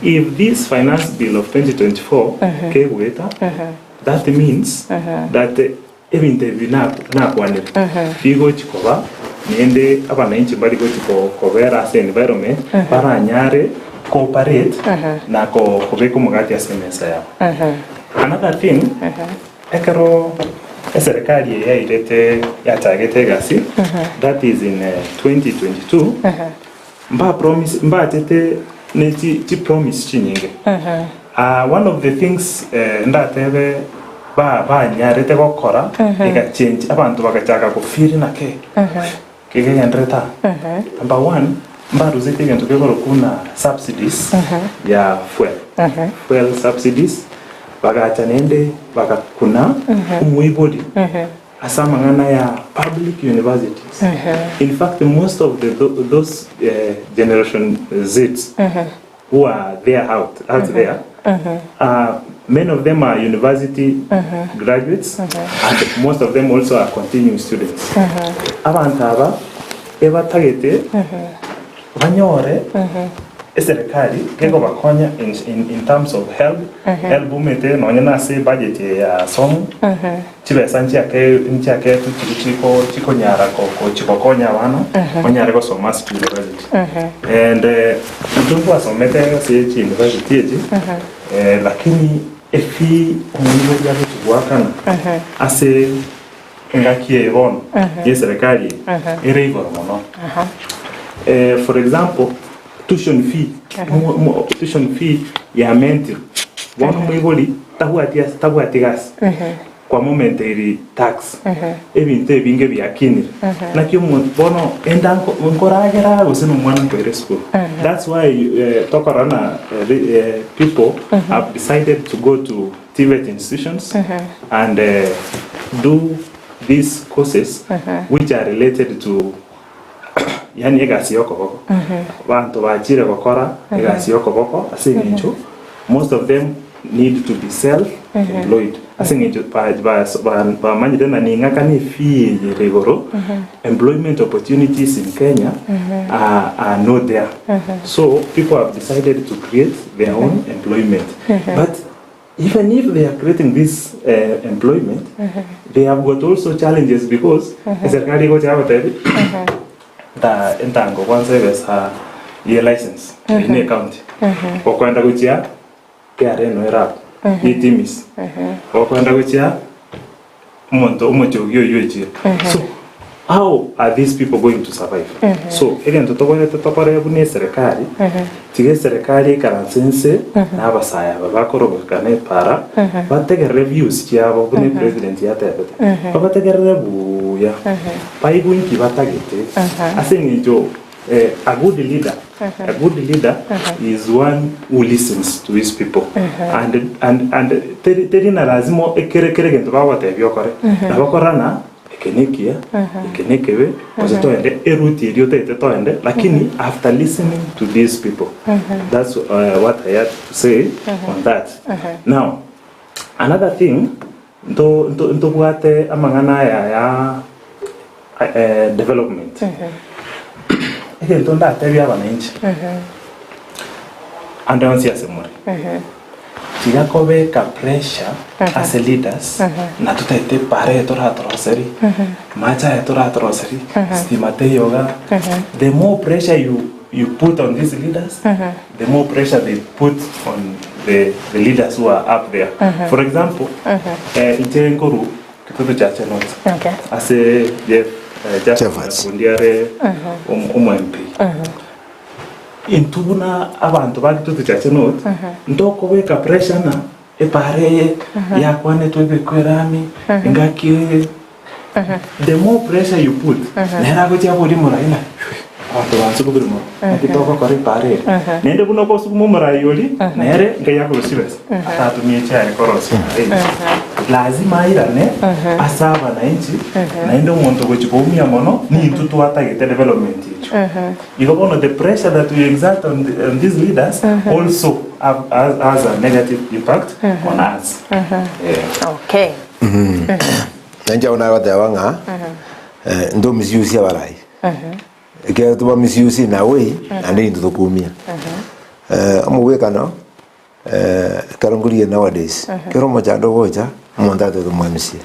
C: if this finance bill of 2024 kegoeta, that means that Ebinto ebi nakwanire bigochi koba, naende abananchi mbari gochi kobera ase environment baranyare cooperate na kobeka omogati ase emesa yabo. Another thing, ekero eserekari eye yairete yachagete egasi, that is in 2022, mba promise mbachete ne chi promise chinyinge. One of the things ndatebe ba banyarete gokora ega change abanto bagachaka go feel nake kegenderete aa. Number one mbaruseti egento kekorokwa buna subsidies ya fuel, fuel subsidies bagacha naende bagakuna omoibori ase amang'ana ya public universities. In fact most of the those generation Zs who are there out, out there, uh, many of them are university graduates and most of them also are continuing students. Abanto aba ebatagete banyore eserikali gekobakonya in, in, in terms of help help omanyete nonye na ase budget eye ya somo Chibesa nchiake nchiaketwe chiria chiko chikonyara ko gochi gokonya abana banyare gosoma ase chiuniversity. And intwe ntwasomete ase chiuniversity echi lakini efee omoibori agochi goakana ase engaki eye bono ya eserekari eye ere igoro mono. For example, tuition fee tuition fee yamentirwe bono omoibori tabwati ase tabwati gasi kwamomenteiri tax ebinto ebinge biakinire naki omonto bono enda nkoragera gose na omwana nkoira esukuru that's why tokorora na people have decided to go to TVET institutions and do these courses which are related to yaani egasi y'okoboko. Abanto bachire gokora egasi y'okoboko ase eng'encho most of them need to be self employed ase eng'encho ba- ba- ba- bamanyire ng'a ning'akane efee eye ere igoro, employment opportunities in Kenya are, are not there. So people have decided to create their own employment. But Even if they are creating this employment, they have got also challenges because eserikari egocha yagotebi nta entango kwanza ebesa ye license eye ne county gokoenda gochia KRA no ere abwo ye TIMS gokoenda gochia omonto omochogi oywo echire so how are these people going to survive so egento tobwenerete tokore buna eserekari tiga eserekari ekaranse nse na abasae aba bakorobekana epara bategerere views chiabo buna epresident yatebete babategerere buya baigwe nki batagete ase eng'encho A good leader, a good leader is one who listens to his people and, and, and teri, teri na lazima ekere kere egento bagotebia okore nabo korora ng'a eke nekiya eke nekebe gose toende eroute eria otagete toende lakini after listening to these people that's uh, what I had to say on that now another thing nto, nto, ntobwate amang'ana aya ya development. Egento ndatebie abananchi, ande onsi ase more, tiga kobeka pressure ase leaders na totaete para eye toratoroseri, amache aya toratoroseri, stima teiyo igaa. The more pressure you you put on these leaders, the more pressure they put on the the leaders who are up there. For example, inche nkorwa Kitoto chia Chenot
A: Okay.
C: ase Jeff eh, Jafet
B: Jefferts.
C: Nyakundi are omo omo MP. Intwe buna abanto ba Kitoto chia Chenot ntokobeka pressure ng'a epara eye yakwanetwe ebekwe erami engaki eye the more pressure you put nere agochia aborie morai ng'a. Abanto bansugumire mono, naki togokora epaara ere? Naende buna ogosuguma omorai oria, nere ngai akorusia chibesa, atatumie chiaye korosia epaara eye. Lazima airane ase abananchi, naende omonto ogochia koumia mono, nintwe twatagete development echio. Igo bono the pressure that we exert on, the, on these leaders also have, has, has a negative impact on us. Yeah.
A: Okay.
B: Nainche abwo nagoteba ng'a eh, nto misuse abarai. Ekero toba misuse in a way, naende intwe tokumia. Eh, omogwekano, eh, ekero nkorigia nowadays, kero omochando ogocha, omonto atete omwemisia.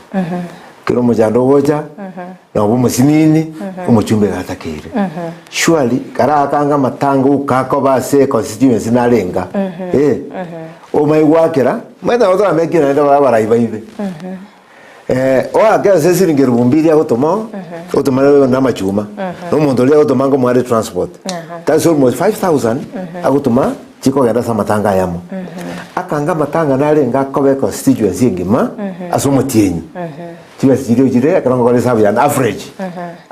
B: Kero omochando ogocha, noba omosinini, omochumba iga atakeire. Surely, karakanga amatanga okakoba ase econstituency narenga, eh, omanye gwakera, omanyete nabo toramekire naende abarai baibe. Eh, oake ase esiringi erubu mbiri agotoma otoma na amachuma na omonto oria agotoma nkomoare transport that's almost 5000 agotoma chikogenda ase amatanga ayamo akanga amatanga narenge akoba econstituency engima ase omotienyi chibesa chiria chire ekero ngokora esabu yane average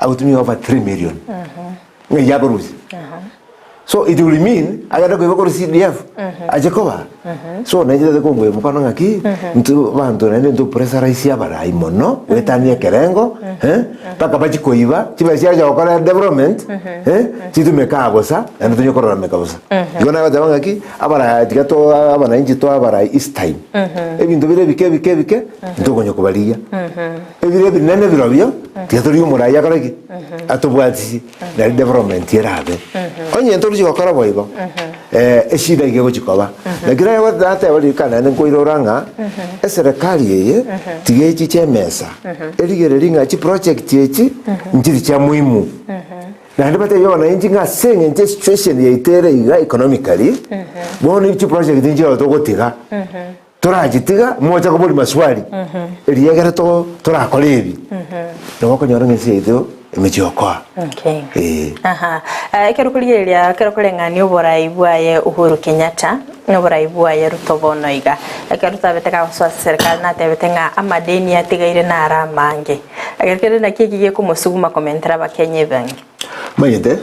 B: agotumia over 3 million ng'ai akorusia So it will mean agende koiba korwa CDF ache koba so nainche kongoya omokono ng'aki intwe abanto naende intwe pressurize abarai mono goetania ekerengo eh, mpaka bachie koiba chibesa chiacha gokora development eh, chitumeke aa bosa naende tonye kororameka bosa. Igo nagoteba ng'aki abarai tiga to abananchi toe abarai is time ebinto bire ebike ebike ebike ntokonya kobarigia ebire ebinene birobio tiga torigie omorai akore ki atobwatisie. Nari development erabe. Onye ntoruchi gokora boigo, eh, eshida iga egochi koba. Lakini aye nateba rika naende nkoirora ng'a eserekari eye tiga echiche emesa erigererie ng'a chiproject echi nchiri chia muhimu. Naende batebie abananchi ng'a ase eng'encho esituation yaito ere iga economically, bono chiproject nchireo togotiga. Torachitiga mocha koboria maswali, eriegere to torakore ebi, nabo okonyora ng'a ense yaito emechie okoa.
A: Okay.
B: Eh.
A: Aha. Eh, ekero okorigereria ekero okoreng'ania oborai bwaye Uhuru Kenyatta na oborai bwaye Ruto bono iga. Ekero twabete kagosoa ase serikali natebete ng'a amadeni atigaire naro amange. Ekero kere naki eki gekomosuguma komentera abakenya ebange.
B: Omanyete,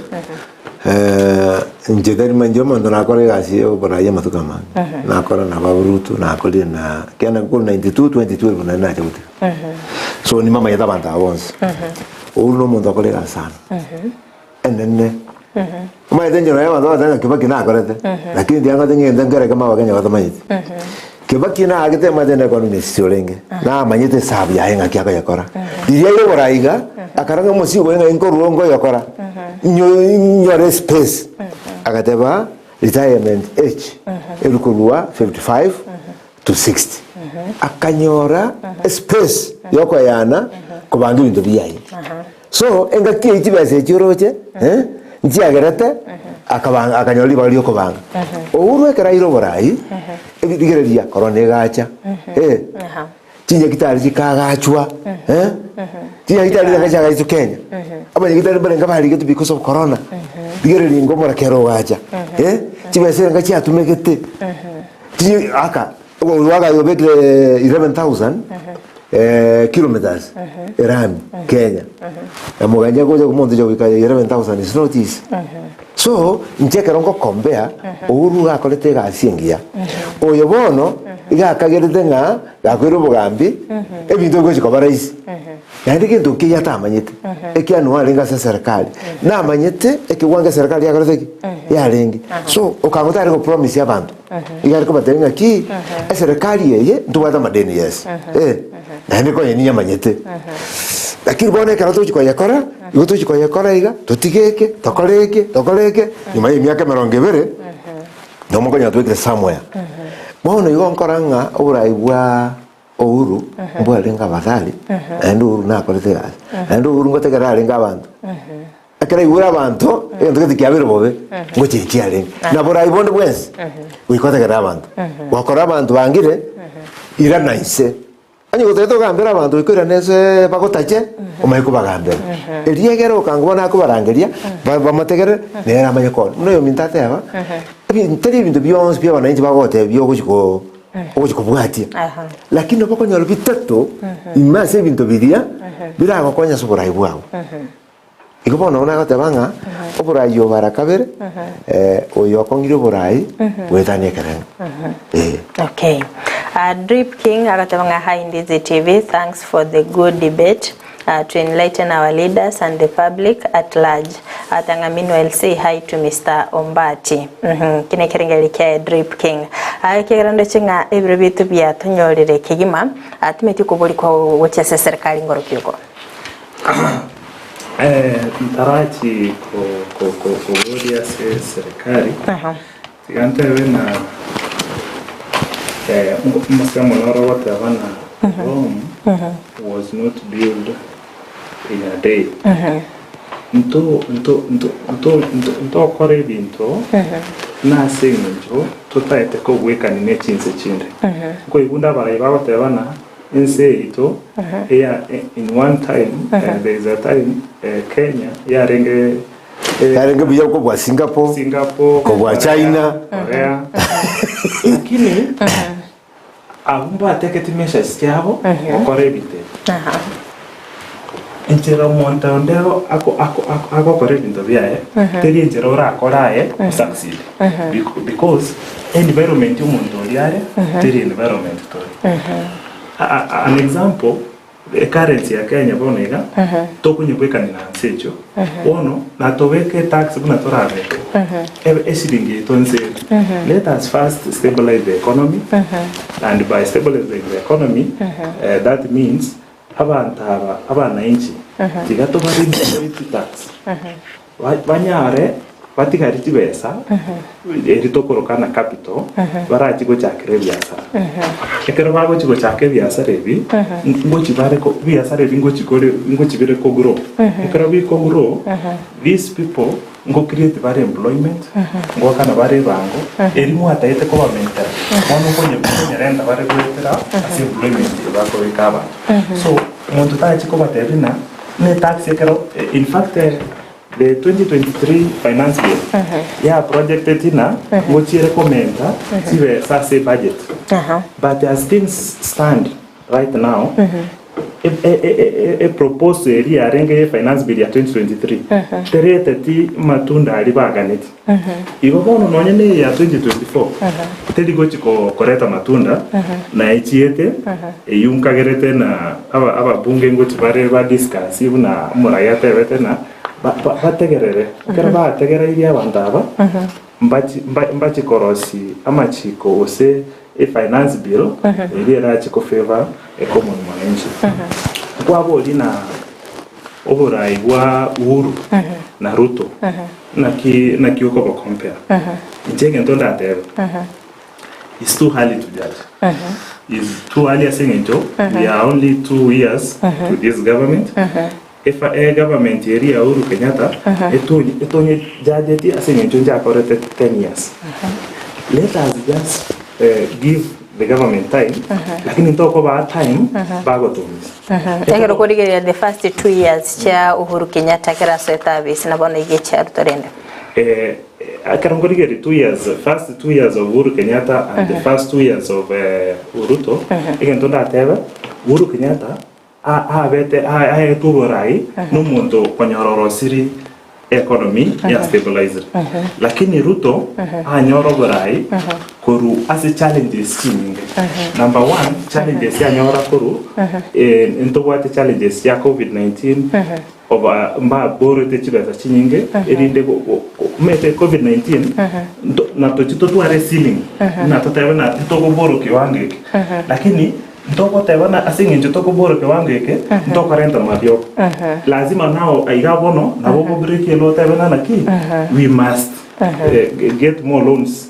B: inche tari inche omonto nakora egasi ya oborai amatuko amange, nakora na baba Ruto, nakorire na ekiagera korwa 92 2012 naende nacha gotiga. So nimamanyete abanto aba bonsi. Oywo na omonto okora egasi sana, enene. Omanyete inche nonye abanto bagoteba ng'a Kibaki nakorete, lakini tiang'ote ng'ende nkere ekemo abakenya batamanyeti. Kibaki naagete omanyete na economist orenge, namanyete esabu yaye ng'aki akoyekora. Riria aire oborai iga, akara ng'a omosigo oye ng'ai nkorwa nkoyokora, nyo- nyore espace. Agateba retirement age eri korwa 55 to 60. Akanyora espace yokoyana kobanga ebinto biaye. So engaki eyio chibesa echio oroche eh, nchiagerete akabanga akanyora ribaga riokobanga. Ouru ekero aire oborai, ebirigereria korona egacha eh, chinyagitari chikagachwa eh, chinyagitari nigo chiagachwa Kenya, abanyagitari mbarenge barigetwe because of corona, rigereria ingo omorakera ogacha eh, chibesa erenga chiatumegete, chinye aka Obekire 11,000 kilometers erami Kenya. Na moganya gocha omonto ocha goika 11,000 is not easy. So inche ekero ngokompea Uhuru iga akorete egasi engiya. Oyo bono iga akagerete ng'a gakoira obogambi ebinto bigochi koba rahisi. Naende gento nkeiyio atamanyete, ekianwa arenge ase eserekari, namanyete ekewango eserekari yakorete ki? Yarenge. So okang'u tare gopromise abanto, iga are kobatebia ng'aki, eserekari eye ntobwate amadeni yes, eh, naende konya ninyamanyete. Lakini bono ekero tochi koyekora, igo tochi koyekora iga, totige eke, tokore eke, tokore eke, nyuma ya emiaka emerongo ebere, nomokonya twekire somewhere. Bono igo nkora ng'a oborai bwa Uhuru mbwarenge abasani, naende Uhuru nakorete egasi, naende Uhuru ngotegerera arenge abanto. Ekero aigure abanto, egento gete kiabeire bobe, ngochenchia arenge. Na borai bonde bwensi, goika otegerere abanto. Gokora abanto bangire, irana inse. Onye gotagete ogambere abanto goika oirane inse bagotache, omanye kobagambera. Erio egere okanga bono akobarangeria, ba- bamotegerere, nere amanye koonia. Buna oyominto ateba, ebi tari ebinto bionsi bia abananchi bagotebia ogochi ko. ogochia kobwatia. Lakini nabo okonyora bitato ime ase ebinto biria biragokonye ase oborai bwao. Igo bono buna agoteba ng'a oborai obo ara kabere, oyo okong'irie oborai goetania ekerengo. Ee.
A: Okay. Uh, Drip King agateba ng'a hi Ndizi TV, thanks for the good debate uh, to enlighten our leaders and the public at large. Agateba ng'a meanwhile say hi to Mr. Ombati. Mhm, Kine ekerengererio kiaye Drip King. Uh, ekiagera ndoche ng'a ebiro bietu biatonyorire kegima, uh, timeti okobori kwa gochia ase eserikali ngorokia oko.
C: Ntarachi koboria ase serikali, tiga ntebe ng'a omosemo noro ogoteba ng'a Rome was not built in a day. Ntokora ebinto nase eng'encho totaete kobwekania ne chinse chinde. Nkoigunda abarai bagoteba ng'a Ense yaito eya in one time there is a time Kenya yarenge
B: Yarenge buya kobua Singapore,
C: Singapore,
B: kobua China.
C: Korea. Lakini abwo mbateketi measures chiabo gokora ebinto ebi. Enchera omonto onde ako- ako- ako- agokora ebinto biaye, teri enchera orakore aye osucceed. Because environment ya omonto oria are, teri environment tore. A- a- An example, ecurrency ya Kenya bono iga, tokonyebwekania na nse echio, bono natobeke etax buna torabeke, ebe eshilingi yaito nse ere. Let us first stabilize the economy, and by stabilizing the economy, that means Abanto aba abananchi, tiga tobarinde chitax, banyare batigari chibesa eri tokoroka na capital, barachi gochakera ebiasara. Ekero bagochi gochaka ebiasara ebi, ngochi bare ko ebiasara ebi ngochi kore ngochi bire ko grow. Ekero biko grow, these people Ngo create bare employment, ngoakana bare ebango, eri mwataete kobamentera, bono nkonye nkonyerenta bare goetera ase employment eye bakobeka abanto. So, monto tachi kobatebia ng'a ne tax ekero in fact the 2023 finance bill ya projected ng'a ngochiere komenta chibesa ase ebudget, but as things stand right now, Eproposal eria yarenge ye finance bill ya 2023 tereteti matunda aria baganeti. Igo bono nonye na eye ya 2024 teri gochi koreta matunda na echiete eyio nkagerete na ababunge ngochi bare ba discuss buna omorai atebete na bategerere. Ekero bategereirie abanto aba mbachi korosia amachiko gose E finance bill eria erache ko favour e common mwananchi. Nkwaboria na oborai bwa Uhuru na Ruto naki naki okoba compare. Inche egento ndatebe it's too early to judge. Is too early ase eng'encho we are only 2 years to this government. Efa e government eria ya Uhuru Kenyatta etonye etonye judgeti ase eng'encho njakorete 10 years. Let us just give the government time lakini ntokobaa time bagotumisa.
A: Ekero okorigereria the first 2 years chia Uhuru Kenyatta ekero asoete abisi na bono iga echia Ruto rende.
C: Ekero nkorigereria 2 years first 2 years of Uhuru Kenyatta and the first 2 years of Ruto egento ndatebe Uhuru Kenyatta Abete aetwe oborai nomonto okonyora orosiri economy ya stabilized. Lakini Ruto anyore oborai koru ase challenges chinyinge. Number one, challenges yanyora koru ntobwate challenges chia covid 19 oba mbaborete chibesa chinyinge erinde omanyete covid 19 natochi totware ceiling buna totebe ng'a ntokoboro kiwango eke lakini Ntogoteba na ase eng'encho tokobora ekewango eke, ntokorenta mariogo. Lazima nao aiga bono nabo obobreak ere otebe ng'a naki, we must get more loans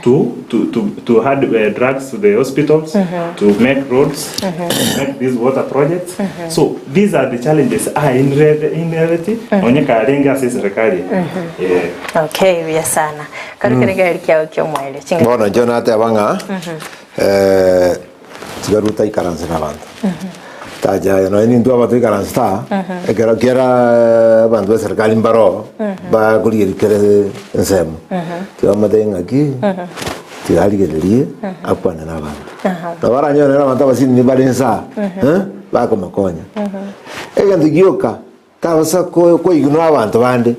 C: to to to to add drugs to the hospitals, to make roads, to make these water projects. So these are the challenges are inherent nonye karenge ase eserekari eye. Eh.
A: Okay, buya sana. Karu kere gari kiao ki'omoerio. Chingaki.
B: Bono inche nateba ng'a Tiga Ruto aikaranse nabanto. Tacha aye nonya nintwe aba toikaransete aa, ekero kera abanto ba eserikali mbaroo, bakorigereria kera ensemo. Tiga bamotebie ng'aki, tiga arigererie, akwane na abanto. Nabo aranyore na abanto abasini bare nsa aa, bakomokonya. Egento gioka. Tabasa ko- koignore abanto bande.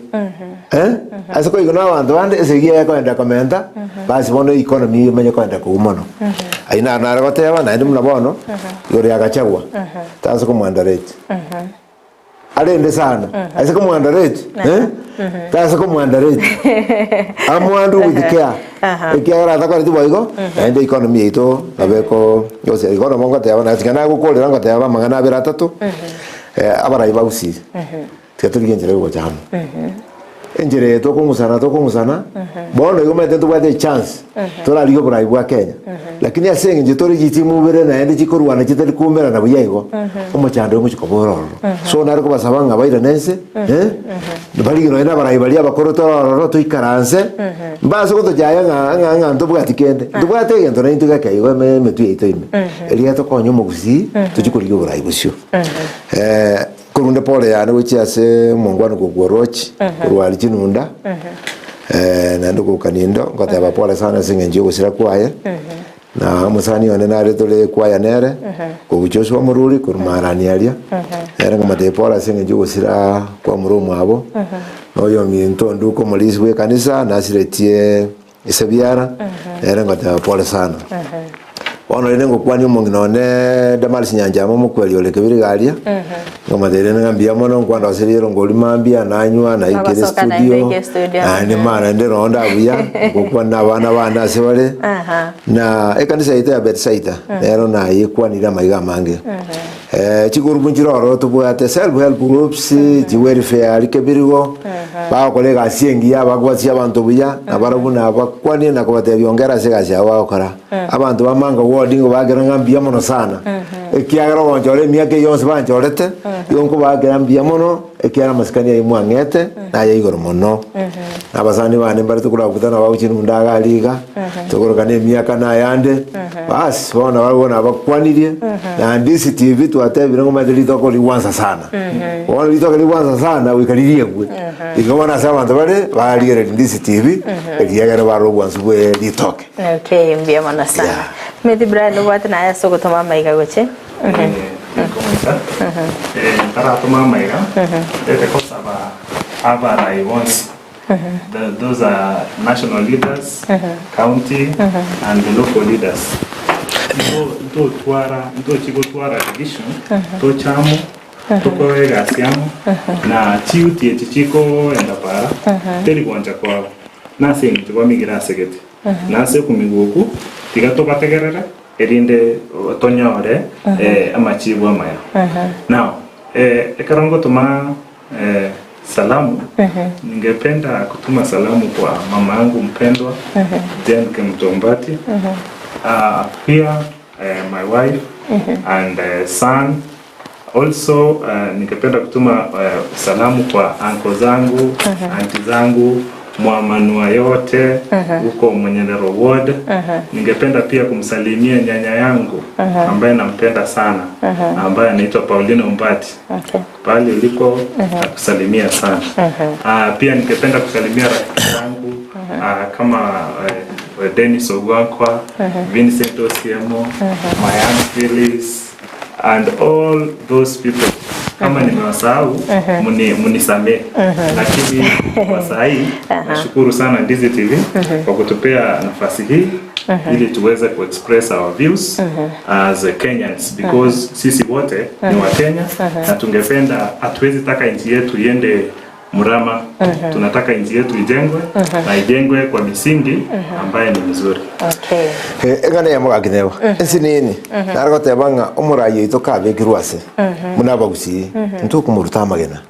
B: Eh? Ase koignore abanto bande, esegi eye ekoenda komenta, basi bono economy emanye koenda kogwa mono. Ayio naro nare goteba, naende buna bono, igoro ya Gachagua, tasa komounderrate. Arende sana, ase komounderrate, eh? Tasa komounderrate. Amohandle with care. Ekiagera atakoreti boigo, naende economy yaito nabo eko gose igo nabo ngoteba, na tiga nagokorera ngoteba amang'ana abere atato, abarai ba Gusii, tiga torigie enchera ya ogocha amo. Enchera eye tokong'usana tokong'usana, bono igo omanyete ntobwate echance, torarigie oborai bwa Kenya. Lakini ase eng'encho tore chitimu ibere naende chikorwana chitari koumerana buya igo, omochando oyo ngochia koba ore ororo. So nare kobasaba ng'a bairane ense, barigie nonye na abarai baria abakoro tore ororo toikaranse, mbase gotochaya ng'a ng'a ng'a ntobwati kende. Ntobwate egento naintwe geke igo ime emetwe yaito ime. Erio etokonye omogusii, tochie korigia oborai bosio. Korende pole yane gochia ase omongwana korwa Orochi, korwa aria Chinunda, naende goka Nindo, ngoteba pole sana ase eng'encho ya ogosira kwaye, na omosani one nare tore kwaya nere, korwa Joshua Omoruri, korwa Marani aria, nere nkomotebia pole ase eng'encho ya ogosira kwa omorwa omwabo, na oyominto Onduko omorisia bwa ekanisa, nasiretie ise biara, nere ngoteba pole sana. Bono rende ngokwania omong'ina one Damaris Nyanchama omokweri ore kebiriga aria, nkomotebia rende ng'a mbuya mono nkwandoseria erongori mambia nanywa naikire
A: Ogosoka naende
B: studio,
A: oike studio.
B: naende ma naende roho ndabuya, ngokwana na abana bane ase bare, na ekanisa yaito ya Betsaida, nero nayekwanire amaiga amange. Chigurupu nchire ororo tobwate self help groups, chiwelfare aria kebirigo, bagokora egasi engiya bagwasia abanto buya, nabarabwo nabakwanie na kobatebia ongera ase egasi yabo bagokora. Abanto ba Manga ward nigo bagakera ng'a mbuya mono sana, ekiagera ogonchora emiaka eye yonsi banchorete, igo nkobakera mbuya mono, ekiagera amasikani ayio mwang'ete naya igoro mono. Na abasani bane mbare tokorakutana bagochia runda iga aria iga, tokorokana emiaka na ayande, bas bono nabarabwo nabakwanirie, na Ndisi TV twatebire ng'a omanyete ritoke rigwansa sana. Bono ritoke rigwansa sana goika ririegwe. Igo bono ase abanto bare, barigereria Ndisi TV, ekiagera barore obwansu bwe ritoke.
A: Okay, mbuya mono sana. Timothy Brian obwate naye ase ogotoma amaiga gochia.
C: Nkomoisa ntaratoma amaiga ndete kosaba abarai bonsi the- those are national leaders county and the local leaders Nto- ntotwara ntochi gotwara division toche amo tokore egasi amo na chiuti echi chikoenda para teri gwancha kwabo nase eng'encho bamigire ase gete Na ase okomigwa okwo tiga tobategerere, erinde tonyore amachibu amaya. Now, ekero ngotoma salamu, ningependa kutuma salamu kwa mama yangu mpendwa Jane Kemunto Ombati, pia my wife and son Also ningependa kutuma salamu kwa uncle zangu, auntie zangu, mwamanua yote huko Mwenyelero ward. Ningependa pia kumsalimia nyanya yangu ambaye nampenda sana ambaye anaitwa Paulina Ombati.
A: Okay.
C: Pale uliko nakusalimia sana. Pia ningependa kusalimia rafiki zangu kama Dennis Ogwankwa, Vincent Osiemo, Mayan Phillips and all those people kama nimewasahau muni, munisamee lakini kwa saa hii nashukuru sana Ndizi TV kwa kutupea nafasi hii ili tuweze kuexpress our views as a Kenyans because sisi wote ni wa Kenya na tungependa hatuwezi taka nchi yetu iende mrama. Tunataka nchi yetu ijengwe na ijengwe kwa misingi ambaye ni mizuri.
A: Okay.
B: Eh, eng'ana eyemo gaki neba ense nini nare goteba ng'a omorai oito kabekirwe ase buna abagusii ntokomoruta amagena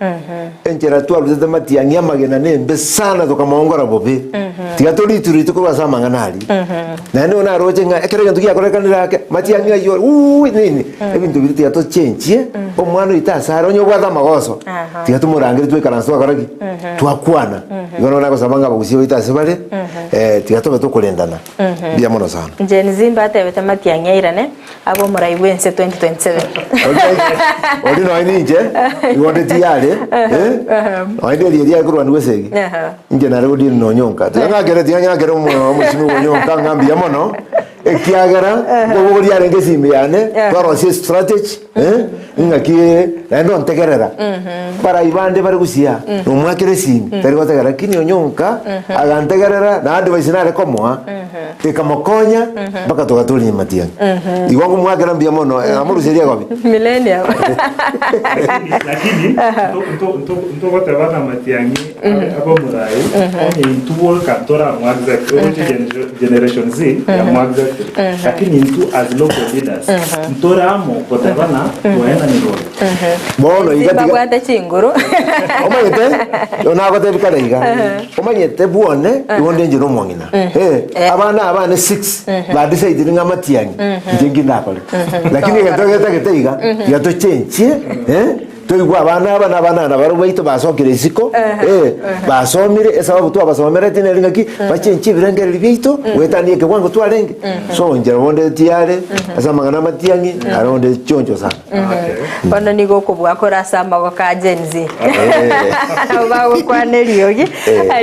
B: enchera twarutete matiang'i amagena nembe sana tokamoongora bobe tiga toritwe rituko korwa ase amang'ana aria naende nigo naroche ng'a ekero egento giakorekanire ake matiang'i ayio uuui nini ebinto biria tiga tochenchie omwana oito asare onye obwate amagoso Tiga tomorangere twaikaranse twakora ki? Twakwana. Igo nabo nagosaba ng'a abagusia baito ase bare, eh, tiga tobe tokorendana. Mbuya mono sana.
A: Gen Z mbatebete matiang'i airane abe omorai bwense 2027.
B: Oria nonya ninche, igo onde tiyare, eh, nonya nderi eria akorwanigwa esegi, inche nare godiri nonyonka. Tiga ng'akere, tiga ng'akere omo- omosimi onyonka ng'a mbuya mono. Ekiagera nkobogoria arenge esimi yane, twarosia estrategy, eh, ng'aki naende ontegerera. Barai bande bare gusii aa, nomwakera esimi, tari gotegerera, lakini onyonka agantegerera na advice nare komoa, ekamokonya mpaka togatoria matiang'i. Igo nkomwakera mbuya mono, amoruserie egobi.
A: Millennium.
C: Lakini ntogoteba ng'a matiang'i abe omorai, onye intwe boka ntoramoaccept, oroche generation Z yamoacceptire, lakini intwe as local leaders ntore amo goteba ng'a twaenanire oyo.
B: Bono iga tiga
A: Mbabwate chinguru.
B: Omanyete, nagotebia kare iga, omanyete bwone igo nde inche nomong'ina. Eh, abana aba bane six badecidire ng'a matiang'i inche nki ndakore. Lakini egento getagete iga, tiga tochenchie, eh, toigwe abana aba na abana nabarobwo baito basokire isiko, eh, basomire esababu twabasomeretie nere ng'aki bachenchie ebirengererio biaito goetania ekewango twarenge. So inche nabo nde tiyare ase amang'ana amatiang'i, naro onde chioncho sana.
A: Bono nigo okobua kore ase amagoko a Gen Z. Nabo bagokwana eriogi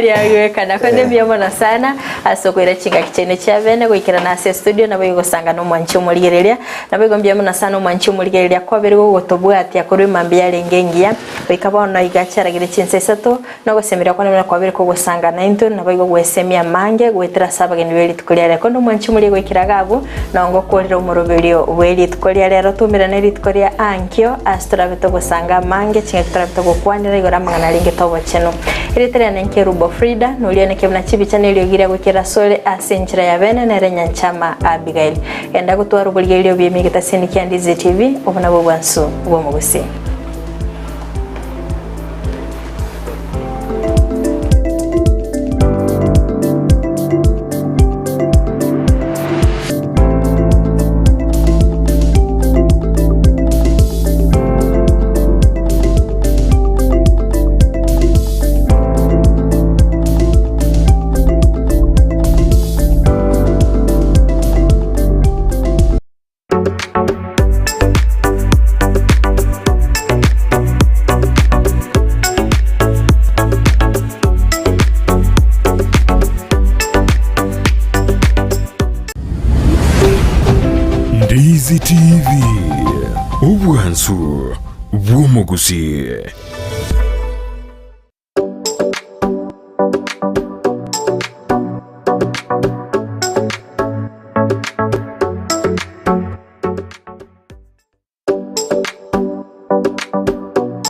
A: riagwekana. Kore mbuya mono sana ase okoira chingaki chiaino chia bene goikerana ase estudio nabo igosanga na omwanchi omorigereria. Nabo igo mbuya mono sana omwanchi omorigereria kwabere gogotobwatia korwa emambia yarenge engiya goika bono iga chiaragire chinsa isato na ogosemeria kwane buna kwabere kogosanga naintwe nabo igo gwesemia amange goetera ase abageni be rituko ria rero. Korende omwanchi omoria goikera iga abwo nao ngokorera omoroberio bwe rituko ria rero twaumerane rituko ria ankio ase torabe togosanga amange chingaki torabe togokwanera igoro amang'ana arengete obochenu. Erieta riane Nkerubo Frida, noria neke buna chibicha na eriogi ria goikera asore ase enchera ya bene nere Nyanchama Abigail. Genda gotwara oborigereria obuya ime egetaseni kia Ndizi TV, obo nabwo obwansu bw'omogusii.
D: Ndizi TV, obwansu bw'omogusii.